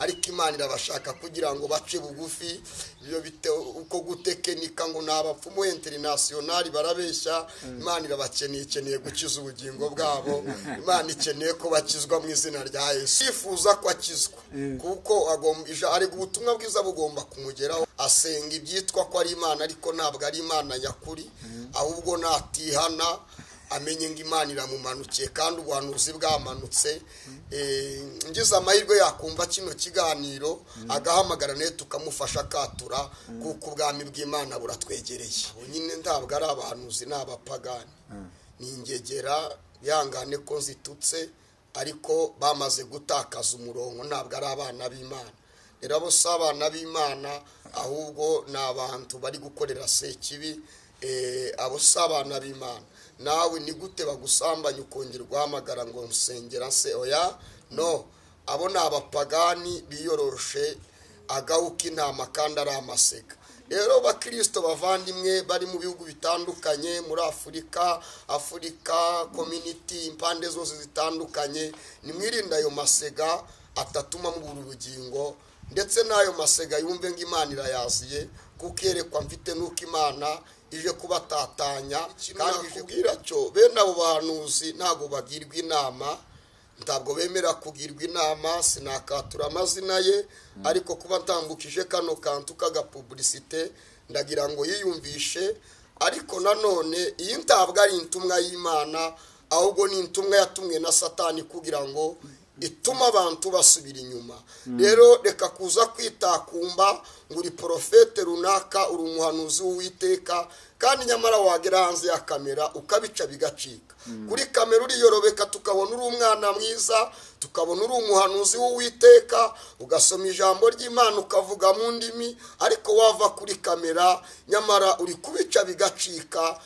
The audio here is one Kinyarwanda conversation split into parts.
Ariko Imana irabashaka kugira ngo bace bugufi. Ibyo bite uko gutekenika ngo n'abapfumu international barabeshya. Imana irabakeneye, ikeneye gukiza ubugingo bwabo. Imana ikeneye ko bakizwa mu izina rya Yesu. Yifuza ko akizwa kuko agomba, ari ubutumwa bwiza bugomba kumugeraho. Asenga ibyitwa ko ari Imana ariko ntabwo ari Imana nyakuri, ahubwo natihana amenye ngo Imana iramumanukiye kandi ubuhanuzi bwamanutse. Ngize amahirwe yakumva kino kiganiro agahamagara nawe tukamufasha akatura, kuko ubwami bw'Imana buratwegereye. Nyine ntabwo ari abahanuzi n'abapagani, ni ingegera yangane ko nzitutse, ariko bamaze gutakaza umurongo, ntabwo ari abana b'Imana. Rero abo si abana b'Imana, ahubwo ni abantu bari gukorera sekibi. Abo si abana b'Imana. Nawe ni gute bagusambanya ukongera guhamagara ngo nsengera se? Oya, no, abo ni abapagani biyoroshe agahuka intama kandi ari amasega. Rero bakristo bavandimwe bari mu bihugu bitandukanye muri Afurika, Afurika community, impande zose zitandukanye, nimwirinda ayo masega atatuma mubura ubugingo, ndetse n'ayo masega yumve ngo Imana irayaziye, kuko yerekwa mfite nuko Imana ije kubatatanya. Kandi kubwira cyo bene abo bahanuzi ntabwo bagirwa inama, ntabwo bemera kugirwa inama. Sinakatura amazina ye, ariko kuba ntambukije kano kantu kaga publicité ndagira ngo yiyumvishe. Ariko nanone iyi ntabwo ari intumwa y'Imana, ahubwo ni intumwa yatumwe na Satani kugira ngo ituma abantu basubira inyuma. Rero reka kuza kwitakumba ngo uri profete runaka, uri umuhanuzi w'Uwiteka, kandi nyamara wagera hanze ya kamera ukabica bigacika. Kuri kamera uriyorobeka tukabona uri umwana mwiza, tukabona uri umuhanuzi w'Uwiteka, ugasoma ijambo ry'Imana ukavuga mu ndimi, ariko wava kuri kamera nyamara uri kubica bigacika.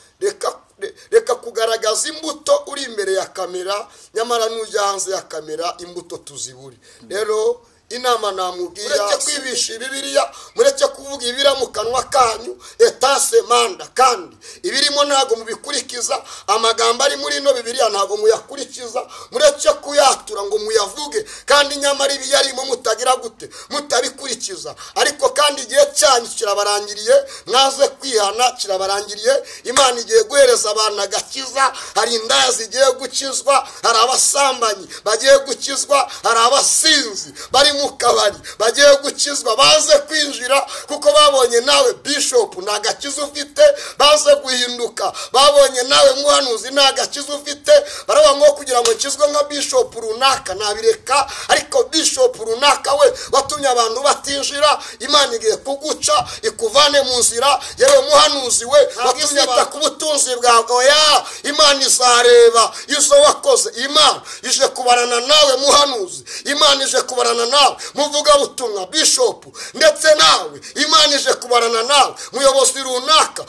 Reka kugaragaza imbuto uri imbere ya kamera, nyamara nujya hanze ya kamera imbuto tuziburi. Rero inama namubwira, mureke kwibisha Bibiliya, mureke kuvuga ibira mu kanwa kanyu etase manda, kandi ibirimo ntago mubikurikiza. Amagambo ari muri ino Bibiliya ntago muyakurikiza, mureke kuyatura ngo muyavuge, kandi nyamara ibiyarimo mutagira gute, mutabikurikiza. Ariko kandi igihe cyanyu kirabarangiriye, mwaze kwihana kirabarangiriye. Imana igiye guhereza abantu agakiza. Hari indaya zigiye gukizwa, hari abasambanyi bagiye gukizwa, hari abasinzi bari mu kabari bagiye gukizwa, baze kwinjira kuko babonye nawe bishop nta gakiza ufite, baze guhinduka. Babonye nawe muhanuzi nta gakiza ufite, baravuga ngo kugira ngo nkizwe nka bishop runaka nabireka, ariko bishop runaka we watumye abantu batinjira, Imana igiye kuguca ikuvane mu nzira. Yewe muhanuzi we watumye ku butunzi bwawe, oya, Imana izareba izo wakoze. Imana ije kubarana nawe muhanuzi, Imana ije kubarana nawe muvuga butumwa bishop, ndetse nawe Imana ije kubarana nawe muyobozi runaka.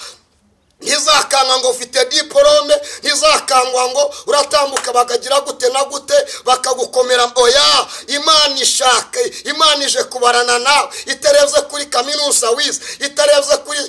Ntizakangwa ngo ufite diplome, ntizakangwa ngo uratambuka bakagira gute na gute bakagukomera. Oya, Imana ishake, Imana ije kubarana nawe, itarebye kuri kaminuza wize, itarebye kuri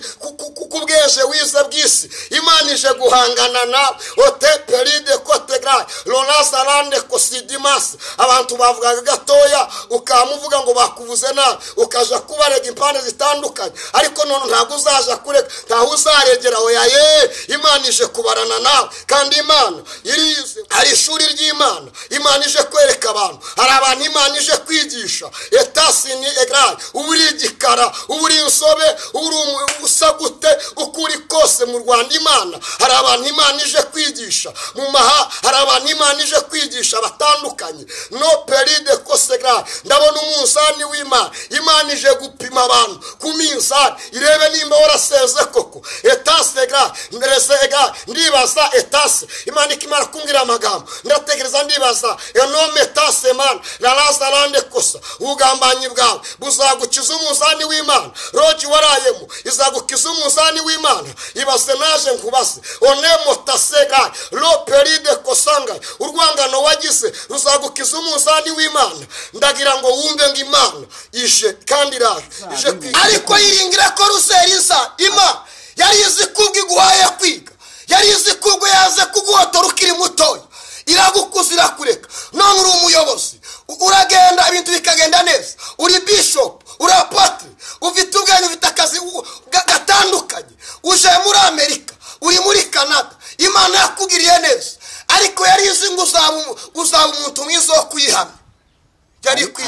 kubweje wize bw'isi. Imana ije guhangana nawe. Ote peride kote gra lonasa rande kosidimas. Abantu bavugaga gatoya ukamuvuga ngo bakuvuze nabi, ukaja kubarega impande zitandukanye, ariko none ntabwo uzaja kurega, ntaho uzaregera. Oya ye, Imana ije kubarana nawe. Kandi Imana irize, hari ishuri ry'Imana Imana ije kwereka abantu, hari abantu Imana ije kwigisha. Etasini egrari, uburi igikara, uburi insobe, uburi usagute, ukuri kose mu Rwanda Imana hari abantu Imana ije kwigisha mu maha, hari abantu Imana ije kwigisha batandukanye. No peride kosegra, ndabona umunzani w'Imana, Imana ije gupima abantu ku minzani irebe nimba waraseze koko. Etasega nresega, ndibaza etase, Imana ikimara kumbwira amagambo ndatekereza, ndibaza enome tase man la lazarande kosa. Ubugambanyi bwawe buzagukiza umunzani w'Imana, roji warayemo izagukiza umunzani w'Imana. Ibase naje nkubase onemo tasega lo peride kosanga, urwangano wagize ruzagukiza umunzani w'Imana. Ndagira ngo wumve ngo Imana ije kandi iraje ije. Ariko yiringira ko ruseriza Imana yari izi kubwo iguhaye kwiga, yari izi kubwo yaze kuguhotora ukiri mutoya, iragukuza irakureka. None uri umuyobozi, uragenda ibintu bikagenda neza, uri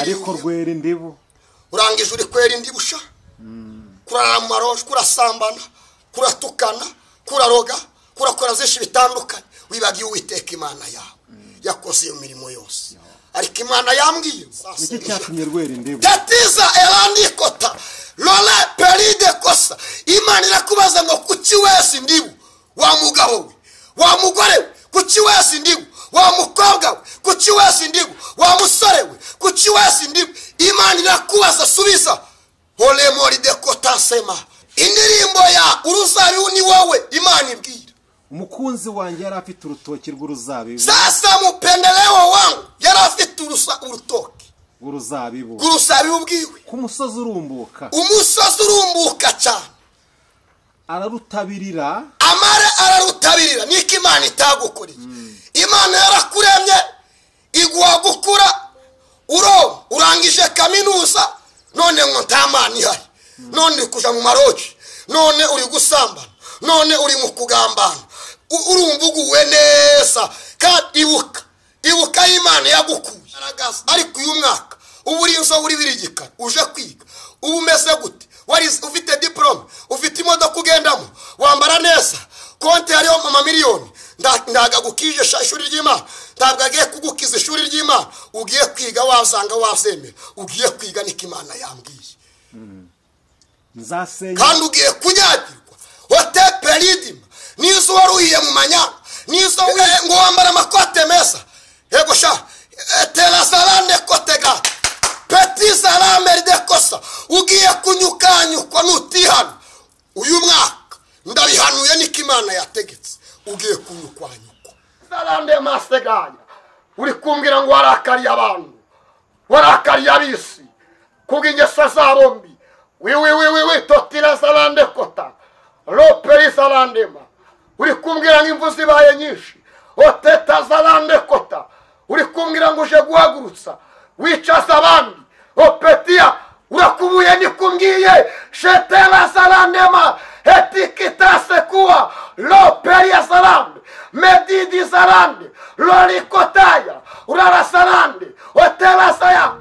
Ariko rwera indibu urangije uri kwera indibu sha. Kurara mu maroje, kurasambana, kuratukana, kuraroga, kurakora byinshi bitandukanye. Wibagiwe Uwiteka Imana yawe yakoze iyo mirimo yose. Ariko Imana yambwiye niki cyatumye rwera indibu? Tatiza elandikota lole peride kosa. Imana irakubaza ngo kuki wese indibu wa mugabo we, wa mugore we, kuki wese indibu wa mukobwa we, kuki wese indibu wa musore we, kuki wese indibu. Imana irakubaza, subiza. Ole mori de kota sema. Indirimbo ya uruzabibu ni wowe Imana ibwira. Umukunzi wanjye yari afite urutoki rw'uruzabibu. Sasa mupendeleo wangu yari afite urutoki rw'uruzabibu. Rw'uruzabibu bwiwe. Ku musozi urumbuka. Umusozi urumbuka cyane. Ararutabirira. Amara ararutabirira. Niko Imana itagukoreye. Imana yarakuremye iguha gukura uro urangije kaminuza none ngo nta Mana ihari. None uri kuja mu maroji, none uri gusambana, none uri mu kugambana. Urumva uguwe neza. Kandi ibuka, ibuka Imana yagukuye. Ariko uyu mwaka ubu uri inzo uri birigika uje kwiga ubu umeze gute? Wari ufite diplome, ufite imodoka ugendamo, wambara neza, konti hariho amamiliyoni. Ndaga gukije ishuri ry'Imana, ntabwo agiye kugukiza ishuri ry'Imana. Ugiye kwiga wasanga wasemera, ugiye kwiga niko Imana yambwiye. Kandi ugiye kunyagirwa hote peridima nizo waruhiye mu manyanga, nizo ngo wambara amakote meza. Yego sha tera salande kotega petit salame de kosa. Ugiye kunyukanyukwa nutihana uyu mwaka ndabihanuye niko Imana yategetse. Ugiye kunyukwanyukwa salande masegaya. Uri kumbwira ngo warakariye abantu, warakariye abisi kubw'ingeso zabo mbi. Wi totira salande kota roperi salandema. Uri kumbwira ngo imvu zibaye nyinshi oteta salande kota. Uri kumbwira ngo uje guhagurutsa wicaza abandi opetia urakubuye nikumbwiye shetela salandema etikitase kuwa loperi salande medidi salande lorikotaya urara salande otela saya.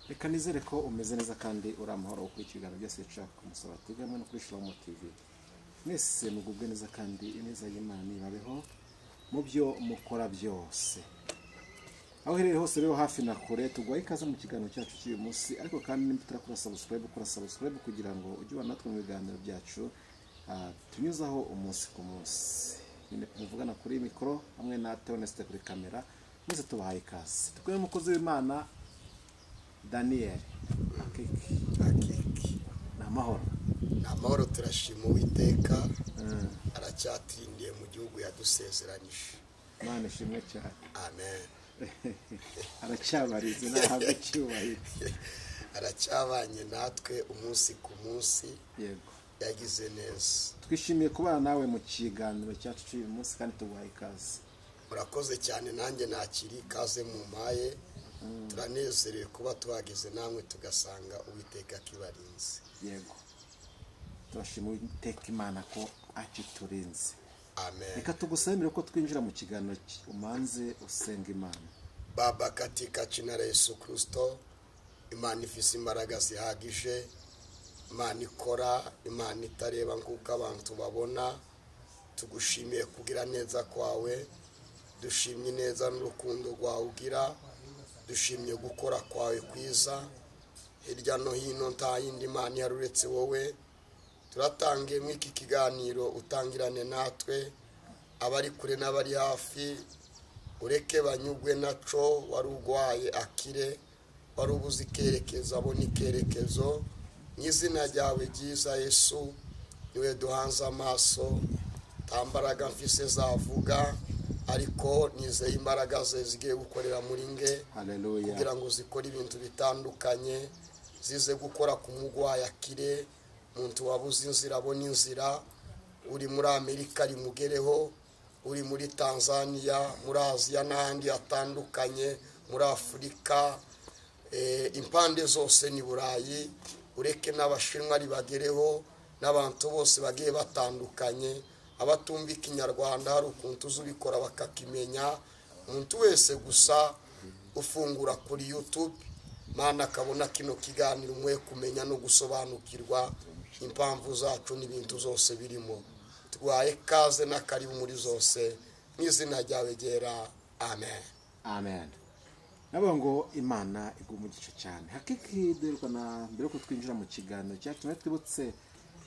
Reka nizere ko umeze neza kandi uri amahoro uko ikiganiro byose bica ku Musaraba TV hamwe no kuri Shalom TV. Mwese mugubwe neza kandi ineza y'Imana ibabeho mu byo mukora byose. Aho uherereye hose rero hafi na kure tugwaye ikaze mu kiganiro cyacu cy'uyu munsi, ariko kandi nimba utarakora subscribe ukora subscribe kugira ngo ujye ubana natwe mu biganiro byacu tunyuzaho umunsi ku munsi. Nyine muvugana kuri mikoro hamwe na Theoneste kuri kamera, mwese tubahaye ikaze. Tukwe umukozi w'Imana Daniel Akiki. Akiki. Ni amahoro. Ni amahoro, turashima Uwiteka aracyatirindiye mu gihugu yadusezeranije. Imana ishimwe cyane. Amen. Aracyabarize nahabwe icyubahiro. Aracyabanye natwe umunsi ku munsi. Yego. Yagize neza. Twishimiye kubana nawe mu kiganiro cyacu cy'uyu munsi kandi tuguhaye ikaze. Murakoze cyane, nanjye nakiri ikaze mu mpaye. Turanezerewe kuba tuhageze namwe tugasanga Uwiteka akibarinze. Yego. Turashima Uwiteka Imana ko akiturinze. Amen. Reka tugusemere ko twinjira mu kiganiro umanze usenga Imana. Baba, katika jina la Yesu Kristo, Imana ifise imbaraga zihagije, Imana ikora, Imana itareba nkuko abantu babona. Tugushimiye kugira neza kwawe, dushimye neza n'urukundo rwawe ugira, dushimye gukora kwawe kwiza. Hirya no hino nta yindi Mana ihari uretse wowe. Turatangiye muri iki kiganiro, utangirane natwe, abari kure n'abari hafi, ureke banyugwe naco. Wari urwaye akire, wari ubuze ikerekezo abone ikerekezo. Mu izina ryawe ryiza Yesu, niwe duhanze amaso. Nta mbaraga mfise zavuga, Ariko nizeye imbaraga ze zigiye gukorera muri nge. Haleluya. Kugira ngo zikore ibintu bitandukanye, zize gukora ku mugwayi akire, umuntu wabuze inzira abona inzira, uri muri Amerika rimugereho, uri muri Tanzania, muri Aziya n'ahandi hatandukanye, muri Afurika, impande zose ni Burayi, ureke n'Abashinwa ribagereho, n'abantu bose bagiye batandukanye, abatumva Ikinyarwanda hari ukuntu uzubikora bakakimenya. Umuntu wese gusa ufungura kuri YouTube Mana akabona kino kiganiro, umwe kumenya no gusobanukirwa impamvu zacu n'ibintu zose birimo. Twaye kaze n'akaribu muri zose mu izina ryawe ryera, amen. Amen. Navuga ngo Imana iguha umugisha cyane. Hakiki duherukana mbere yuko twinjira mu kiganiro cyacu, nawe twibutse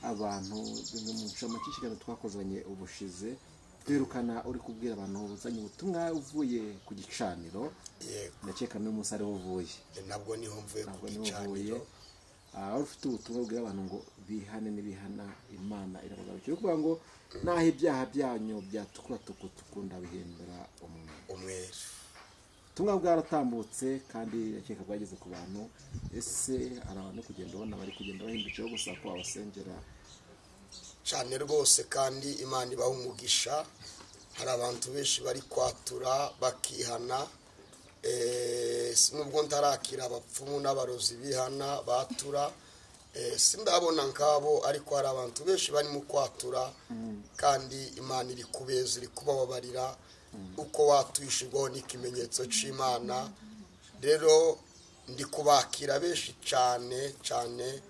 abantu bimwe mu ncamake y'ikiganiro twakozanye ubushize. Duherukana uri kubwira abantu uzanye ubutumwa uvuye ku gicaniro. Yego. Ndakeka n'uyu munsi ariho uvuye. Nabwo niho mvuye ku Ntabwo niho uvuye. gicaniro. Wari ufite ubutumwa bubwira abantu ngo bihane n'ibihana Imana irabagarukira. Uri kuvuga ngo naho ibyaha byanyu byatukura tukutuku ndabihindura umweru. Umweru. Ubutumwa bwaratambutse kandi ndakeka bwageze ku bantu. Ese hari abantu kugenda ubona bari kugenda bahindukiraho gusa ko babasengera? Cyane rwose, kandi Imana ibaha umugisha. Hari abantu benshi bari kwatura bakihana. Nubwo ntarakira abapfumu n'abarozi bihana batura, sindabona nkabo, ariko hari abantu benshi barimo kwatura kandi Imana iri kubeza, iri kubababarira. Uko watwishirwaho n'ikimenyetso c'Imana. Rero ndi kubakira benshi cyane cyane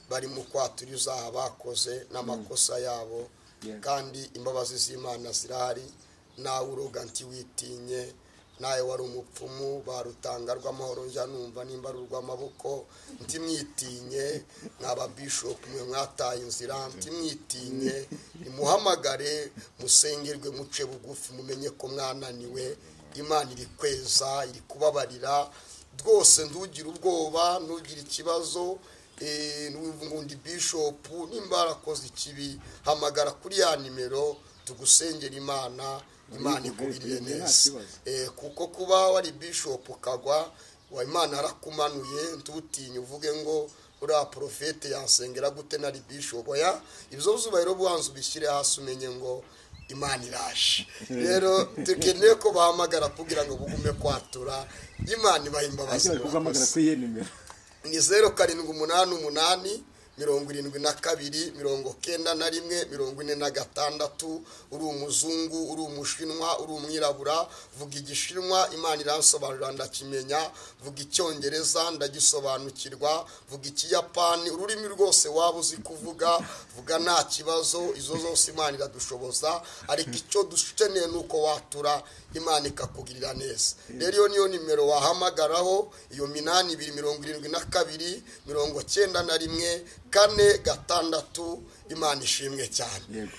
bari mu kwatura ibyaha bakoze n'amakosa yabo. Kandi imbabazi z'Imana zirahari. Nawe uroga ntiwitinye, nawe wari umupfumu barutanga rw'amahoro, njya numva nimba ari urw'amaboko, ntimwitinye. Mwaba bishop mwe mwataye inzira, ntimwitinye, nimuhamagare musengerwe, muce bugufi, mumenye ko mwananiwe. Imana iri kweza, iri kubabarira rwose. Ntugire ubwoba, ntugire ikibazo. Ngo ndi bishop, nimba warakoze ikibi hamagara kuri ya nimero tugusengera Imana, Imana ikugirire neza. Kuko kuba wari bishop ukagwa, wa Imana yarakumanuye, ntutinye uvuge ngo uriya profete yansengera gute nari bishop. Oya, ibyo zubahiro buhanze ubishyire hasi, umenye ngo Imana iraje. Rero dukeneye ko bahamagara kugira ngo bugume kwatura, Imana ibahe imbabazi. Ariko bari kuguhamagara kuri iyi nimero. Ni 0788 72 91 46. Uri umuzungu, uri umushinwa, uri umwirabura, vuga igishinwa Imana iransobanurira ndakimenya, vuga icyongereza ndagisobanukirwa, vuga ikiyapani, ururimi rwose waba uzi kuvuga, vuga nta kibazo. Izo zose Imana iradushoboza, ariko icyo dukeneye ni uko watura Imana ikakugirira neza. Rero iyo niyo nimero wahamagaraho, iyo 82 72 91 46. Imana ishimwe cyane. Yego.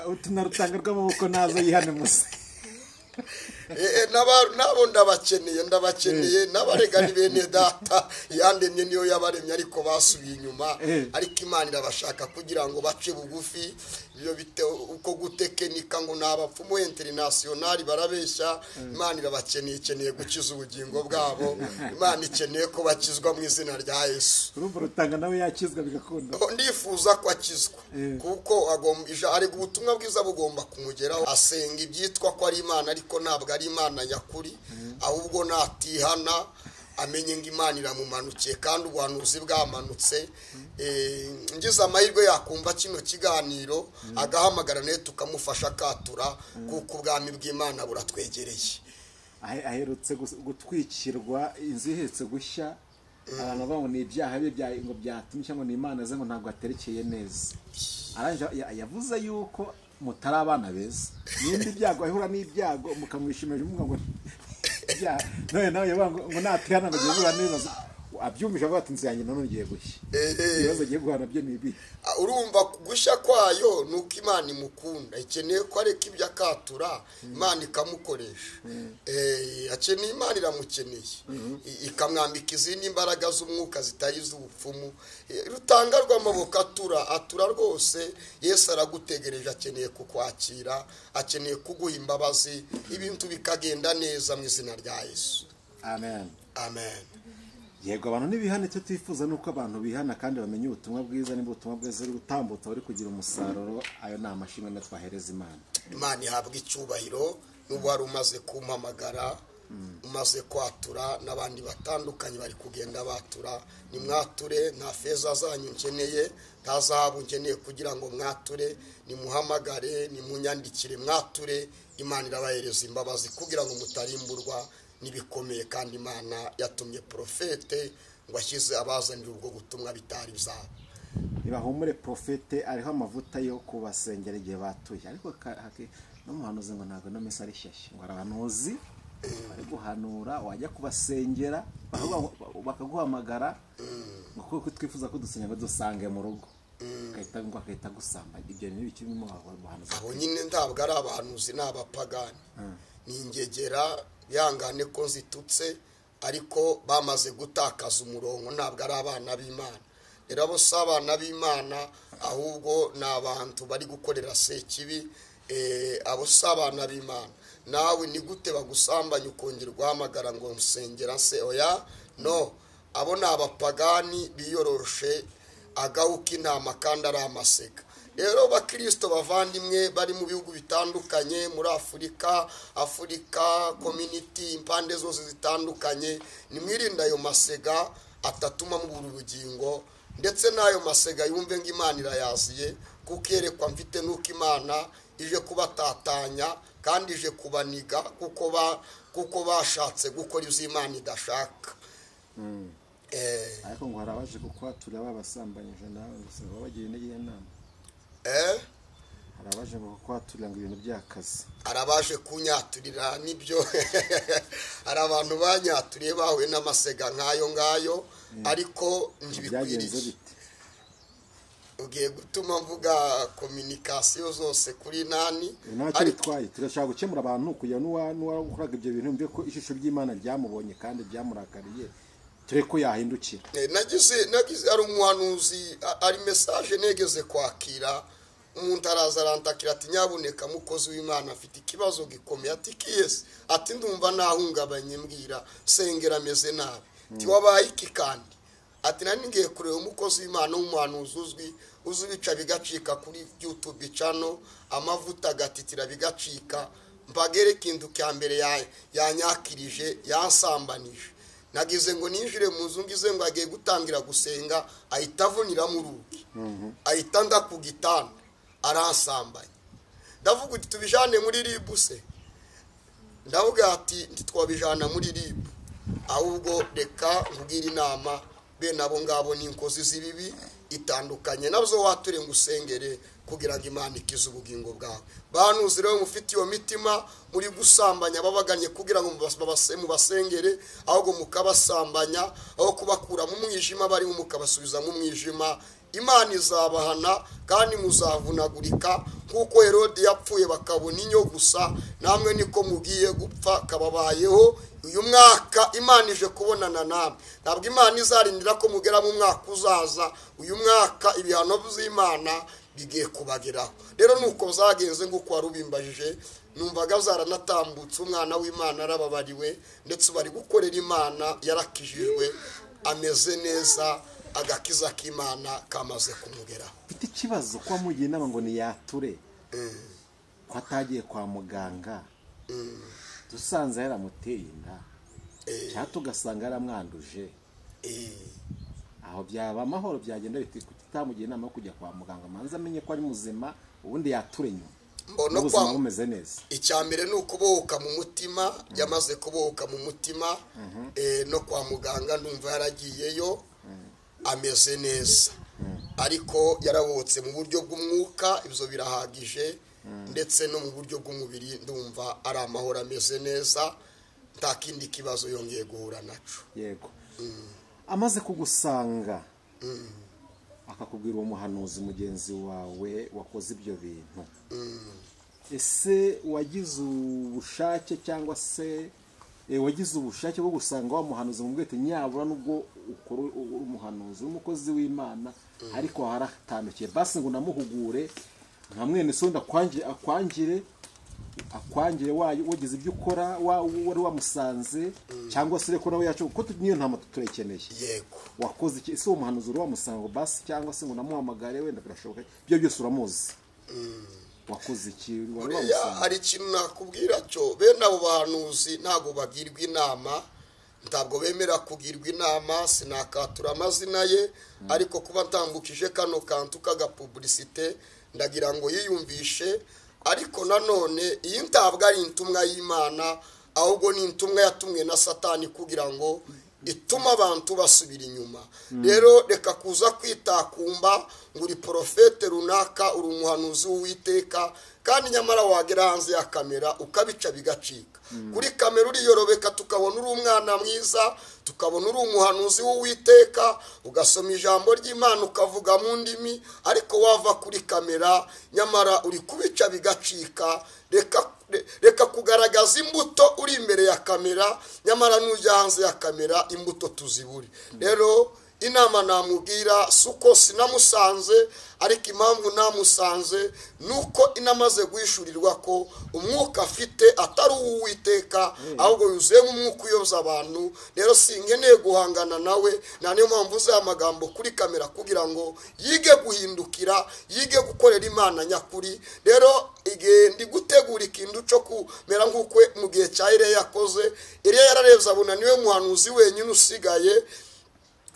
Utunarutanga rw'amaboko nazo yihane musa. Nabo ndabakeneye, n'abarega ni bene data, yandemye niyo yabaremye, ariko basubiye inyuma. Ariko Imana irabashaka kugira ngo bace bugufi. Ibyo bite uko gutekenika ngo ni abapfumu international barabeshya. Imana irabakeneye, ikeneye gukiza ubugingo bwabo. Imana ikeneye ko bakizwa mu izina rya Yesu. Urumva rutanga nawe yakizwa bigakunda. Ndifuza ko akizwa, kuko agomba, ariko ubutumwa bwiza bugomba kumugeraho. Asenga ibyitwa ko ari Imana, ariko ntabwo ari Imana nyakuri, ahubwo natihana amenye ngo Imana iramumanukiye kandi ubuhanuzi bwamanutse. Ngize amahirwe yakumva kino kiganiro agahamagara nawe tukamufasha akatura, kuko ubwami bw'Imana buratwegereye. Aherutse gutwikirwa inzu iherutse gushya, abantu bavuga ngo ni ibyaha bye ngo byatumye, cyangwa ni Imana ze ngo ntabwo aterekeye neza. Arangije yavuze yuko mutari abana beza, nimba ibyago ahura n'ibyago mukamwishimira muvuga ngo ibyaha, none nawe yavuga ngo natihana ngo ageze neza. Abyumvise avuga ati inzu yanjye nanone igiye gushya. Ibibazo agiye guhura nabyo ni ibi. Urumva gushya kwayo ni uko Imana imukunda, ikeneye ko areka ibyo akatura, Imana ikamukoresha. Akeneye Imana iramukeneye, ikamwambika izindi mbaraga z'umwuka zitari iz'ubupfumu. Rutanga rw'amaboko atura rwose. Yesu aragutegereje, akeneye kukwakira, akeneye kuguha imbabazi, ibintu bikagenda neza mu izina rya Yesu. Amen. Amen. Yego, abantu ntibihane. Icyo twifuza ni uko abantu bihana kandi bamenya ubutumwa bwiza. Niba ubutumwa bwiza uri gutambutsa bari kugira umusaruro, ayo ni amashimwe twahereza Imana. Imana ihabwa icyubahiro. N'ubu wari umaze kumpamagara, umaze kwatura, n'abandi batandukanye bari kugenda batura. Nimwature, nta feza zanyu nkeneye, nta zahabu nkeneye kugira ngo mwature. Nimuhamagare, nimunyandikire, mwature. Imana irabahereza imbabazi kugira ngo mutarimburwa nibikomeye. Kandi Imana yatumye profete ngo ashyize abazanira ubwo butumwa bitari byabo. Nibahumure, profete ariho amavuta yo kubasengera igihe batuye. Ariko n'umuhanuzi ngo ntabwo no mesa ari shyashya, ngo arabanuzi bari guhanura, wajya kubasengera bakaguhamagara ngo kuko twifuza ko dusenya ngo dusange mu rugo, ngo akahita gusamba. Ibyo ni ibiki buhanuzi? Abo nyine ntabwo ari abahanuzi, ni abapagani, ni ingegera. Bihangane ko nzitutse, ariko bamaze gutakaza umurongo, ntabwo ari abana b'Imana. Rero abo si abana b'Imana, ahubwo ni abantu bari gukorera sekibi. Abo si abana b'Imana. Nawe ni gute bagusambanya ukongera guhamagara ngo nsengera se? Oya, no, abo ni abapagani biyoroshe agahu k'intama kandi ari amasega. Rero bakristo bavandimwe bari mu bihugu bitandukanye muri Afurika, Afurika community, impande zose zitandukanye, nimwirinde ayo masega atatuma mubura ubugingo. Ndetse n'ayo masega yumve ngo Imana irayaziye, kuko yerekwa mfite nuko Imana ije kubatatanya kandi ije kubaniga, kuko bashatse gukora ibyo Imana idashaka. Ariko ngo hari abaje kukwatura babasambanyije nawe, gusa babagira intege inama. Hari abaje ngo kukwaturira ngo ibintu by'akazi. Hari abaje kunyaturira, nibyo. Hari abantu banyaturiye bahuye n'amasega nk'ayo ngayo, ariko ntibikwiriye. Ugiye gutuma mvuga communication zose kuri nani? Ntacyo bitwaye, turashaka gukemura abantu kugira n'uwakoraga ibyo bintu mbe ko ishusho ry'Imana ryamubonye kandi ryamurakariye, ture ko yahindukira. Nagize ari umuhanuzi, ari message negeze kwakira. Umuntu araza arantakira ati nyabuneka mukozi w'Imana, afite ikibazo gikomeye. Ati kiyese? Ati ndumva nahungabanye, mbwira sengera ameze nabi. Ti wabaye iki kandi? Ati nari ngiye kureba umukozi w'Imana w'umuhanuzi uzwi, uzi bica bigacika kuri YouTube channel, amavuta agatitira bigacika, mbagere ikintu cya mbere yanyakirije, yansambanije. Nagize ngo ninjire mu nzu, ngize ngo agiye gutangira gusenga, ahita avunira mu rugi, ahita nda ku gitanda aransambanya. Ndavuga uti tubijane muri RIB se? Ndavuga ati ntitwabijana muri RIB, ahubwo reka nkugire inama. Bene abo ngabo ni inkozi z'ibibi, itandukanye nabyo, wature ngo usengere kugira ngo Imana ikize ubugingo bwawe. Bahanuzi rero mufite iyo mitima muri gusambanya babaganye kugira ngo mubasengere, ahubwo mukabasambanya, aho kubakura mu mwijima barimo mukabasubiza mu mwijima. Imana izabahana kandi muzavunagurika, kuko Herode yapfuye bakabona inyo gusa, namwe niko mugiye gupfa kababayeho. Uyu mwaka Imana ije kubonana namwe. Ntabwo Imana izarindira ko mugera mu mwaka uzaza. Uyu mwaka ibihano by'Imana bigiye kubageraho. Rero nuko zagenze nguko warubimbajije, numvaga zaranatambutse. Umwana w'Imana arababariwe, ndetse bari gukorera Imana, yarakijijwe, ameze neza, agakiza k'Imana kamaze kumugeraho. Mfite ikibazo ko wamugira inama ngo niyature, ko atagiye kwa muganga, dusanze yaramuteye inda, cyangwa tugasanga yaramwanduje, aho byaba amahoro? Byagenda bite kutamugira inama yo kujya kwa muganga, manza amenye ko ari muzima, ubundi yature nyuma Mbona ubuzima bumeze neza? Icya mbere ni ukubohoka mu mutima. Yamaze kubohoka mu mutima, no kwa muganga ndumva yaragiyeyo ameze neza, ariko yarabohotse mu buryo bw'umwuka, ibyo birahagije. Ndetse no mu buryo bw'umubiri ndumva ari amahoro, ameze neza, nta kindi kibazo yongeye guhura naco. Yego. Amaze kugusanga akakubwira uwo muhanuzi mugenzi wawe wakoze ibyo bintu, ese wagize ubushake cyangwa se wagize ubushake bwo gusanga wa muhanuzi mu bwete nyabura nubwo ukora umuhanuzi w'umukozi w'Imana ariko haratandukiye, basi ngo namuhugure nka mwene so akwangire wayo wagize ibyo ukora wari wamusanze cyangwa se reko nawe yacu kuko niyo ntama turekeneye. Yego, wakoze iki? Ese uwo muhanuzi uri wamusanga basi cyangwa se ngo namuhamagare wenda birashoboka ibyo byose uramuzi, wakoze iki? Wari wamusanze? Hari ikintu nakubwira cyo, bene abo bahanuzi ntabwo bagirwa inama, ntabwo bemera kugirwa inama. Sinakatura amazina ye, ariko kuba ntambukije kano kantu k'agapublicité ndagira ngo yiyumvishe. Ariko nanone iyi ntabwo ari intumwa y'Imana, ahubwo ni intumwa yatumwe na Satani kugira ngo ituma abantu basubira inyuma. Rero reka kuza kwitakumba ngo uri profete runaka, uri umuhanuzi w'Uwiteka, kandi nyamara wagera hanze ya kamera ukabica bigacika. Kuri kamera uriyorobeka tukabona uri umwana mwiza, tukabona uri umuhanuzi w'Uwiteka, ugasoma ijambo ry'Imana ukavuga mu ndimi, ariko wava kuri kamera nyamara uri kubica bigacika. Reka kugaragaza imbuto uri imbere ya kamera, nyamara nujya hanze ya kamera imbuto tuzibure. Rero inama namubwira suko sinamusanze, ariko impamvu namusanze nuko inamaze guhishurirwa ko umwuka afite atari uw'Uwiteka, ahubwo yuzuyemo umwuka uyoza abantu. Rero sinkeneye guhangana nawe, na niyo mpamvu uzi amagambo kuri kamera kugira ngo yige guhindukira, yige gukorera Imana nyakuri. Rero igihe ndi gutegura ikintu cyo kumera nk'uko mu gihe cya Eliya yakoze, Eliya yararebye abona niwe muhanuzi wenyine usigaye,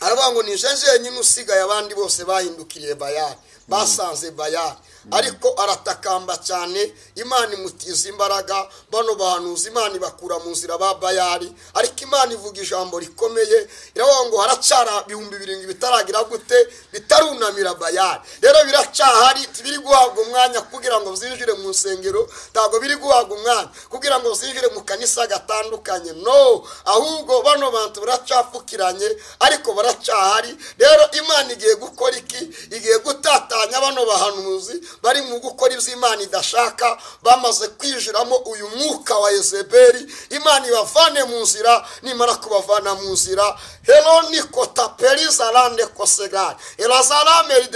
aravuga ngo ni jeje usigaye, abandi bose bahindukiriye Bayali, basanze Bayali. Ariko aratakamba cyane, Imana imutiza imbaraga, bano bahanuzi Imana ibakura mu nzira ba Bayali. Ariko Imana ivuga ijambo rikomeye, iravuga ngo haracara 7,000 bitaragira gute, bitarunamira Bayali. Rero biracyahari, biri guhabwa umwanya kugira ngo zinjire mu nsengero, ntabwo biri guhabwa umwanya kugira ngo zinjire mu kanisa gatandukanye, no, ahubwo bano bantu baracapfukiranye, ariko baracyahari. Rero Imana igiye gukora iki? Igiye gutatanya bano bahanuzi bari mu gukora ibyo Imana idashaka, bamaze kwijiramo uyu mwuka wa Yezebeli. Imana ibavane mu nzira, nimara kubavana mu nzira, Heloni kotapeliza kosegari elazarame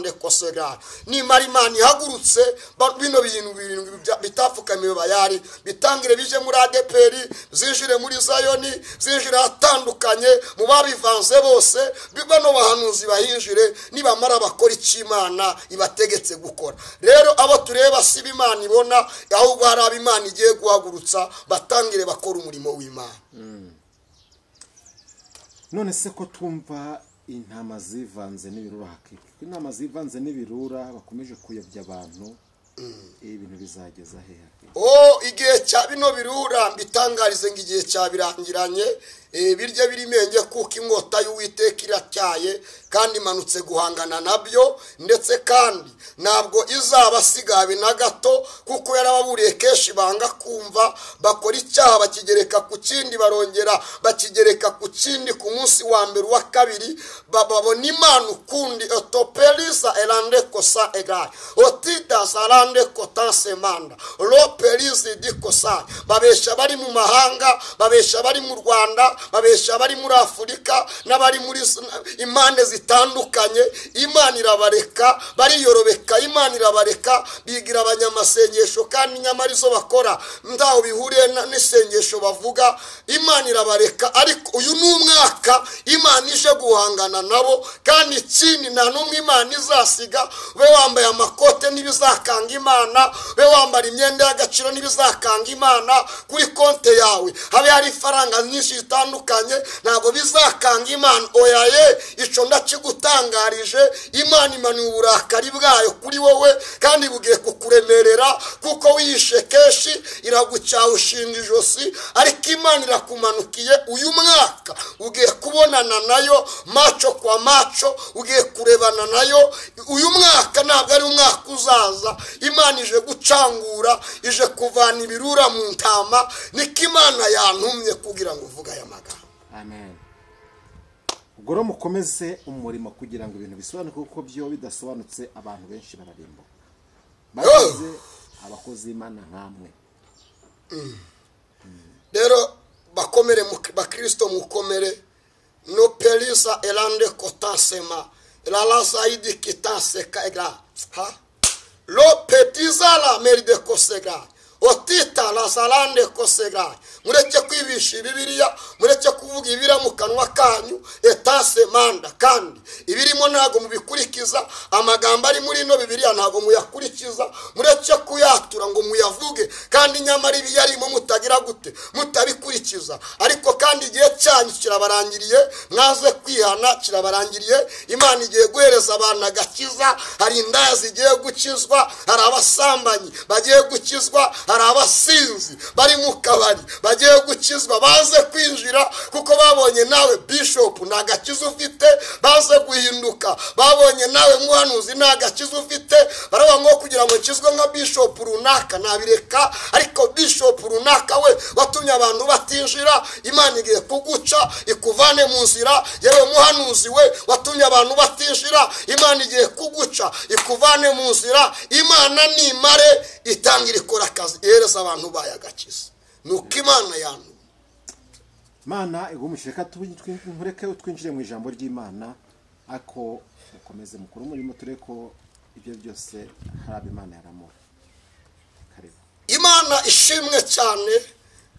de kosegari, nimara Imana ihagurutse bino bintu birindwi bitapfukamiwe Bayali bitangire bije muri ADPR, zinjire muri Zayoni, zinjire atandukanye mu babivanze bose, bano bahanuzi bahinjire, nibamara bakora icyo Imana ibategetse gukora. Rero abo tureba si Imana ibona, ahubwo hari abo Imana igiye guhagurutsa batangire bakora umurimo w'Imana. None se ko tumva intama zivanze n'ibirura, hakiki intama zivanze n'ibirura bakomeje kuyobya abantu, ibintu bizageza hehe? Igihe cya bino birura mbitangarize ngo igihe cyabirangiranye, birya birimenge kuko inkota y'Uwiteka iracyaye kandi imanutse guhangana nabyo, ndetse kandi ntabwo izabasigabe na gato, kuko yarababuriye kenshi banga kumva, bakora icyaha bakigereka ku kindi, barongera bakigereka ku kindi, ku munsi wa mbere wa kabiri babona Imana ukundi. Otopeliza erande kosa egari otida zarande kotansemanda ropelizi dikosa. Babesha bari mu mahanga, babesha bari mu Rwanda, babesha bari muri Afurika n'abari muri impande zitandukanye. Imana irabareka bariyorobeka, Imana irabareka bigira abanyamasengesho, kandi nyamara izo bakora ndaho bihuriye n'isengesho bavuga. Imana irabareka, ariko uyu ni umwaka Imana ije guhangana nabo, kandi ikindi nta n'umwe Imana izasiga. We wambaye amakote n'ibizakanga Imana, we wambara imyenda y'agaciro n'ibizakanga Imana, kuri konte yawe habe hari ifaranga nyinshi zitandukanye, ntabwo bizakanga Imana. Oya ye, ico ndakigutangarije, Imana imanuye uburakari bwayo kuri wowe, kandi bugiye kukuremerera, kuko wiyishe kenshi iragucyaha ushinga ijosi, ariko Imana irakumanukiye. Uyu mwaka ugiye kubonana nayo macho kwa macho, ugiye kurebana nayo. Uyu mwaka ntabwo ari umwaka uzaza, Imana ije gucangura, ije kuvana ibirura mu ntama. Niko Imana yantumye kugira ngo uvuge aya magambo. Amen. Ubwo rero mukomeze umurimo kugira ngo ibintu bisobanuke, kuko byo bidasobanutse abantu benshi bararimbuka. Bagize abakozi b'Imana nkamwe. Rero bakomere bakristo, mukomere. No pelisa elande kotasema elala idi kitaseka ega ha lo petizala meride kosega otita la salande kosega. Mureke kwibisha Bibiliya, mureke kuvuga ibira mu kanwa kanyu etase manda, kandi ibirimo ntago mubikurikiza. Amagambo ari muri no Bibiliya ntago muyakurikiza, mureke kuyatura ngo muyavuge, kandi nyamara ibiyarimo mutagira gute, mutabikurikiza. Ariko kandi igihe cyanyu kirabarangiriye, mwaze kwihana kirabarangiriye. Imana igiye guhereza abantu agakiza. Hari indaya zigiye gukizwa, hari abasambanyi bagiye gukizwa, hari abasinzi bari mu kabari bagiye gukizwa, baze kwinjira kuko babonye nawe bishop nta gakiza ufite, baze guhinduka. Babonye nawe muhanuzi nta gakiza ufite, baravuga ngo kugira ngo nkizwe nka bishop runaka nabireka, ariko bishop runaka we watumye abantu batinjira, Imana igiye kuguca ikuvane mu nzira. Yewe muhanuzi we watumye abantu batinjira, Imana igiye kuguca ikuvane mu nzira. Imana nimare itangira ikora akazi, ihereza abantu bayagakiza. Nuko Imana yanyu Mana igumushireka nkureke twinjire mu ijambo ry'Imana, ako ukomeze mukuru umurimo, tureko ibyo byose harabe Imana yaramura. Karibu. Imana ishimwe cyane,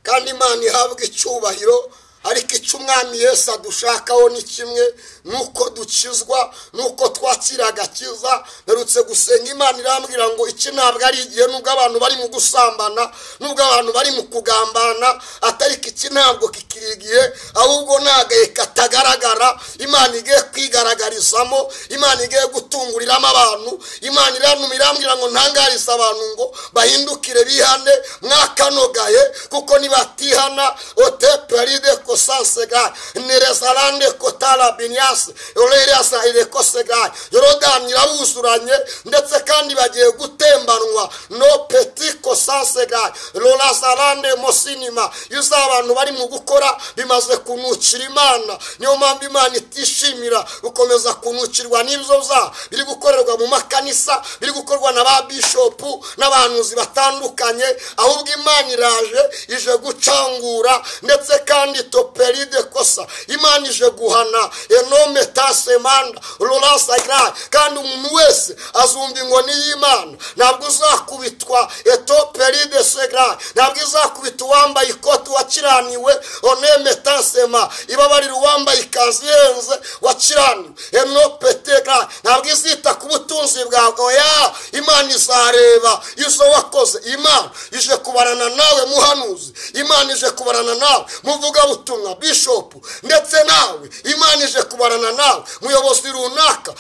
kandi Imana ihabwe icyubahiro. Ariko icyo Umwami Yesu adushakaho ni kimwe, nuko dukizwa, nuko twakira agakiza. Narutse gusenga Imana irambwira ngo iki ntabwo ari igihe, nubwo abantu bari mu gusambana, nubwo abantu bari mu kugambana, atari iki ntabwo kikiri igihe, ahubwo nagaye katagaragara. Imana igiye kwigaragarizamo, Imana igiye gutunguriramo abantu. Imana irambwira ngo ntangarize abantu ngo bahindukire bihane mwakanogaye, kuko nibatihana ote peride kosasega nerezalande kotala binyas orerasa ile kosega Yorodani irabuzuranye, ndetse kandi bagiye gutembanwa no petit kosasega lolazalande mosinima. Yuza abantu bari mu gukora bimaze kunukira Imana. Niyo mpamvu Imana itishimira gukomeza kunukirwa n'ibyo bya biri gukorerwa mu makanisa, biri gukorwa na ba bishop n'abahanuzi batandukanye. Ahubwo Imana iraje, ije gucangura, ndetse kandi toperide kosa. Imana ije guhana enome tasemanda lolasa gra, kandi umuntu wese azumva inkoni y'Imana. Ntabwo uzakubitwa etoperide segra, ntabwo izakubita uwambaye ikoti wakiraniwe oneme tasema, ibabarira uwambaye ikanzu ihenze wakiraniwe enopetegra. Ntabwo izita ku butunzi bwawe, oya. Imana izareba izo wakoze. Imana ije kubarana nawe muhanuzi, Imana ije kubarana nawe muvuga butumwa bishop, ndetse nawe Imana ije kubarana nawe muyobozi runaka.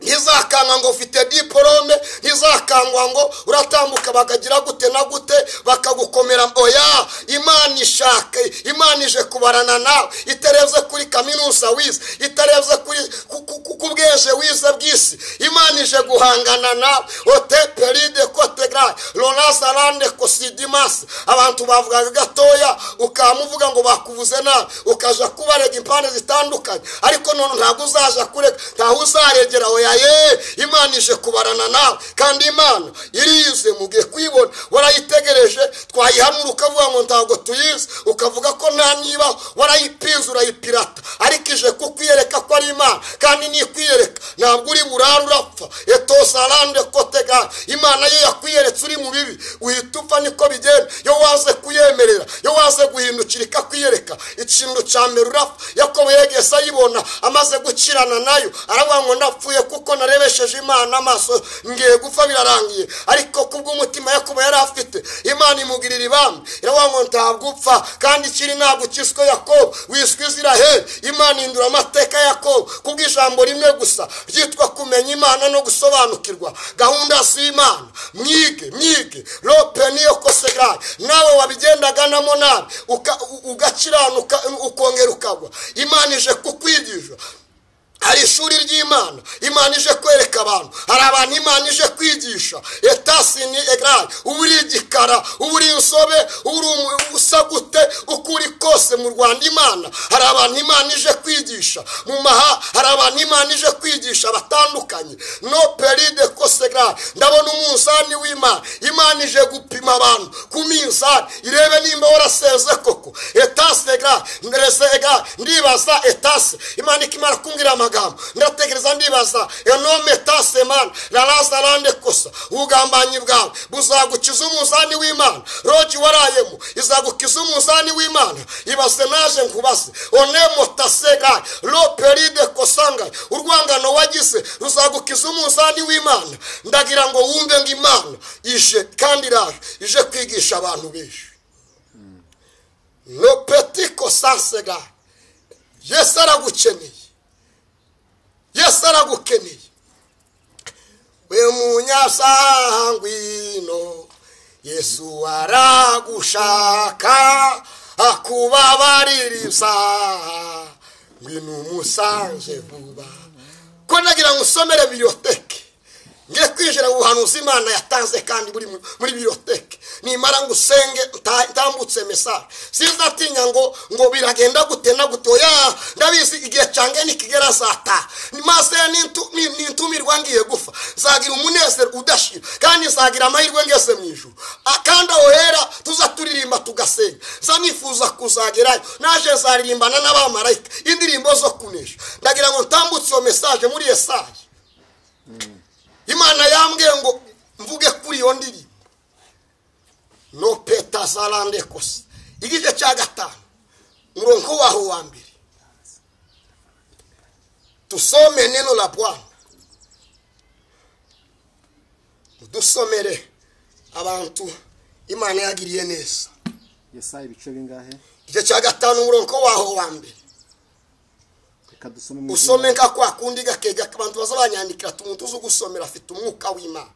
Ntizakangwa ngo ufite diplome, ntizakangwa ngo uratambuka bakagira gute na gute bakagukomera, oya. Imana ishaka, Imana ije kubarana nawe, itarebye kuri kaminuza wize, itarebye kuri kubweje wize bw'isi. Imana ije guhangana nawe ote peride kote gra lolazalande kosidimas. Abantu bavugaga gatoya ukamuvuga ngo bakuvuze nabi, ukaja kubarega impande zitandukanye, ariko none ntabwo uzaja kurega, ntaho uzaregera, oya. Imana ije kubarana nawe, kandi Imana irize mugiye kwibona. Warayitegereje, twayihanura ukavuga ngo ntabwo tuyizi, ukavuga ko nta niba, warayipinze urayipirata, ariko ije kukwiyereka ko ari Imana, kandi nikwiyereka ntabwo uri burara urapfa. Etosarande kotega. Imana yo yakwiyeretse uri mu bibi uhita upfa, niko bigenda. Yo waze kuyemerera, yo waze guhindukira ikakwiyereka, ikintu cya mbere urapfa. Yakobo yegese ayibona amaze gukirana nayo, aravuga ngo ndapfuye kuko narebesheje Imana amaso, ngiye gupfa birarangiye. Ariko kubw'umutima Yakobo yari afite, Imana imugirira ibambe, iravuga ngo ntabwo upfa, kandi ikiri ntabwo ukiswe Yakobo, wiswe Israheli. Imana ihindura amateka ya Yakobo kubw'ijambo rimwe gusa ryitwa kumenya Imana no gusobanukirwa gahunda z'Imana. Mwige mwige rope niyo kosegra, nawe wabigendaganamo nabi ugakiranuka ukongera ukagwa. Imana ije kukwigisha. Hari ishuri ry'Imana, Imana ije kwereka abantu, hari abantu Imana ije kwigisha. Etasini egrari, uba uri igikara, uba uri insobe, uba usa gute, uko uri kose mu Rwanda Imana, hari abantu Imana ije kwigisha. Mu maha hari abantu Imana ije kwigisha batandukanye. No peride kosegrari, ndabona umunzani w'Imana, Imana ije gupima abantu ku minzani, irebe nimba warasenze koko. Etase egrari, nderese egrari, ndibaza etase, Imana ikimara kumbwira amagambo ndatekereza ndibaza enome taseman laraza rande kosa. Ubugambanyi bwawe buzagukiza umunzani w'Imana, roji warayemo izagukiza umunzani w'Imana. Ibaze naje nkubaze onemo tasega lo peride kosanga, urwangano wagize ruzagukiza umunzani w'Imana. Ndagira ngo wumve ngo Imana ije kandi iraje, ije kwigisha abantu benshi. No petit kosansega, Yesu aragukeneye, Yesu aragukeneye. We munyasangwino, Yesu aragushaka akubabaririza, ngwino umusange vuba. Ko nagira ngo usomere biblioteke, ngiye kwinjira mu buhanuzi Imana yatanze kandi buri muri biblioteke. Nimara ngo usenge ntambutse message, sinzatinya ngo biragenda gute na gute. Oya, ndabizi igihe cyange nikigera zata, maze nintumirwa ngiye gufa, nzagira umunezero udashira, kandi nzagira amahirwe ngeze mu ijuru. Akanda ohera tuza turirimba tugasenga, nzanifuza kuzagerayo, naje nzaririmbana n'abamarayika indirimbo zo kunesha. Ndagira ngo ntambutse iyo message muri Yesaya. Imana yambwiye ngo mvuge kuri iyo ndirimbo. No peta zalande kosa. Igice cya 5 umurongo waho wa mbere. Tusome neno la Bwana, dusomere abantu Imana yagiriye neza. Yesaya ibice bingahe? Igice cya 5 umurongo waho wa mbere. Usome nka kwa kundi gakega abantu bazabanyandikira tumuntu uzi gusomera afite umwuka w'Imana.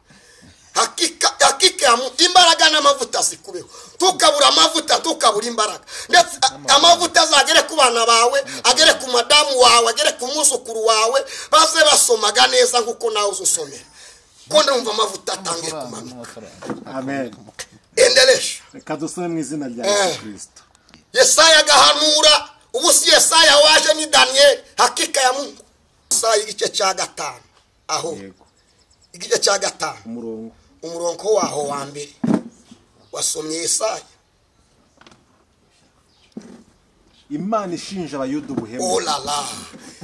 Hakika hakika imbaraga n'amavuta zikubeho, tukabura amavuta tukabura imbaraga. Ndetse amavuta azagere ku bana bawe, agere ku madamu wawe, agere ku muzukuru wawe, baze basomaga neza nkuko nawe uzusomera. Ko ndumva amavuta atangiye kumanuka. Amen. Endelesha. Reka dusome mu izina rya Yesu Kristo. Yesaya gahanura. Ubu si Yesaya waje ni Daniel, hakika ya Mungu. Yesaya igice cya 5 aho. Igice cya 5 umurongo waho wa mbere. Wasomye Yesaya. Imana ishinja abayuda ubuhemu. Oh la la.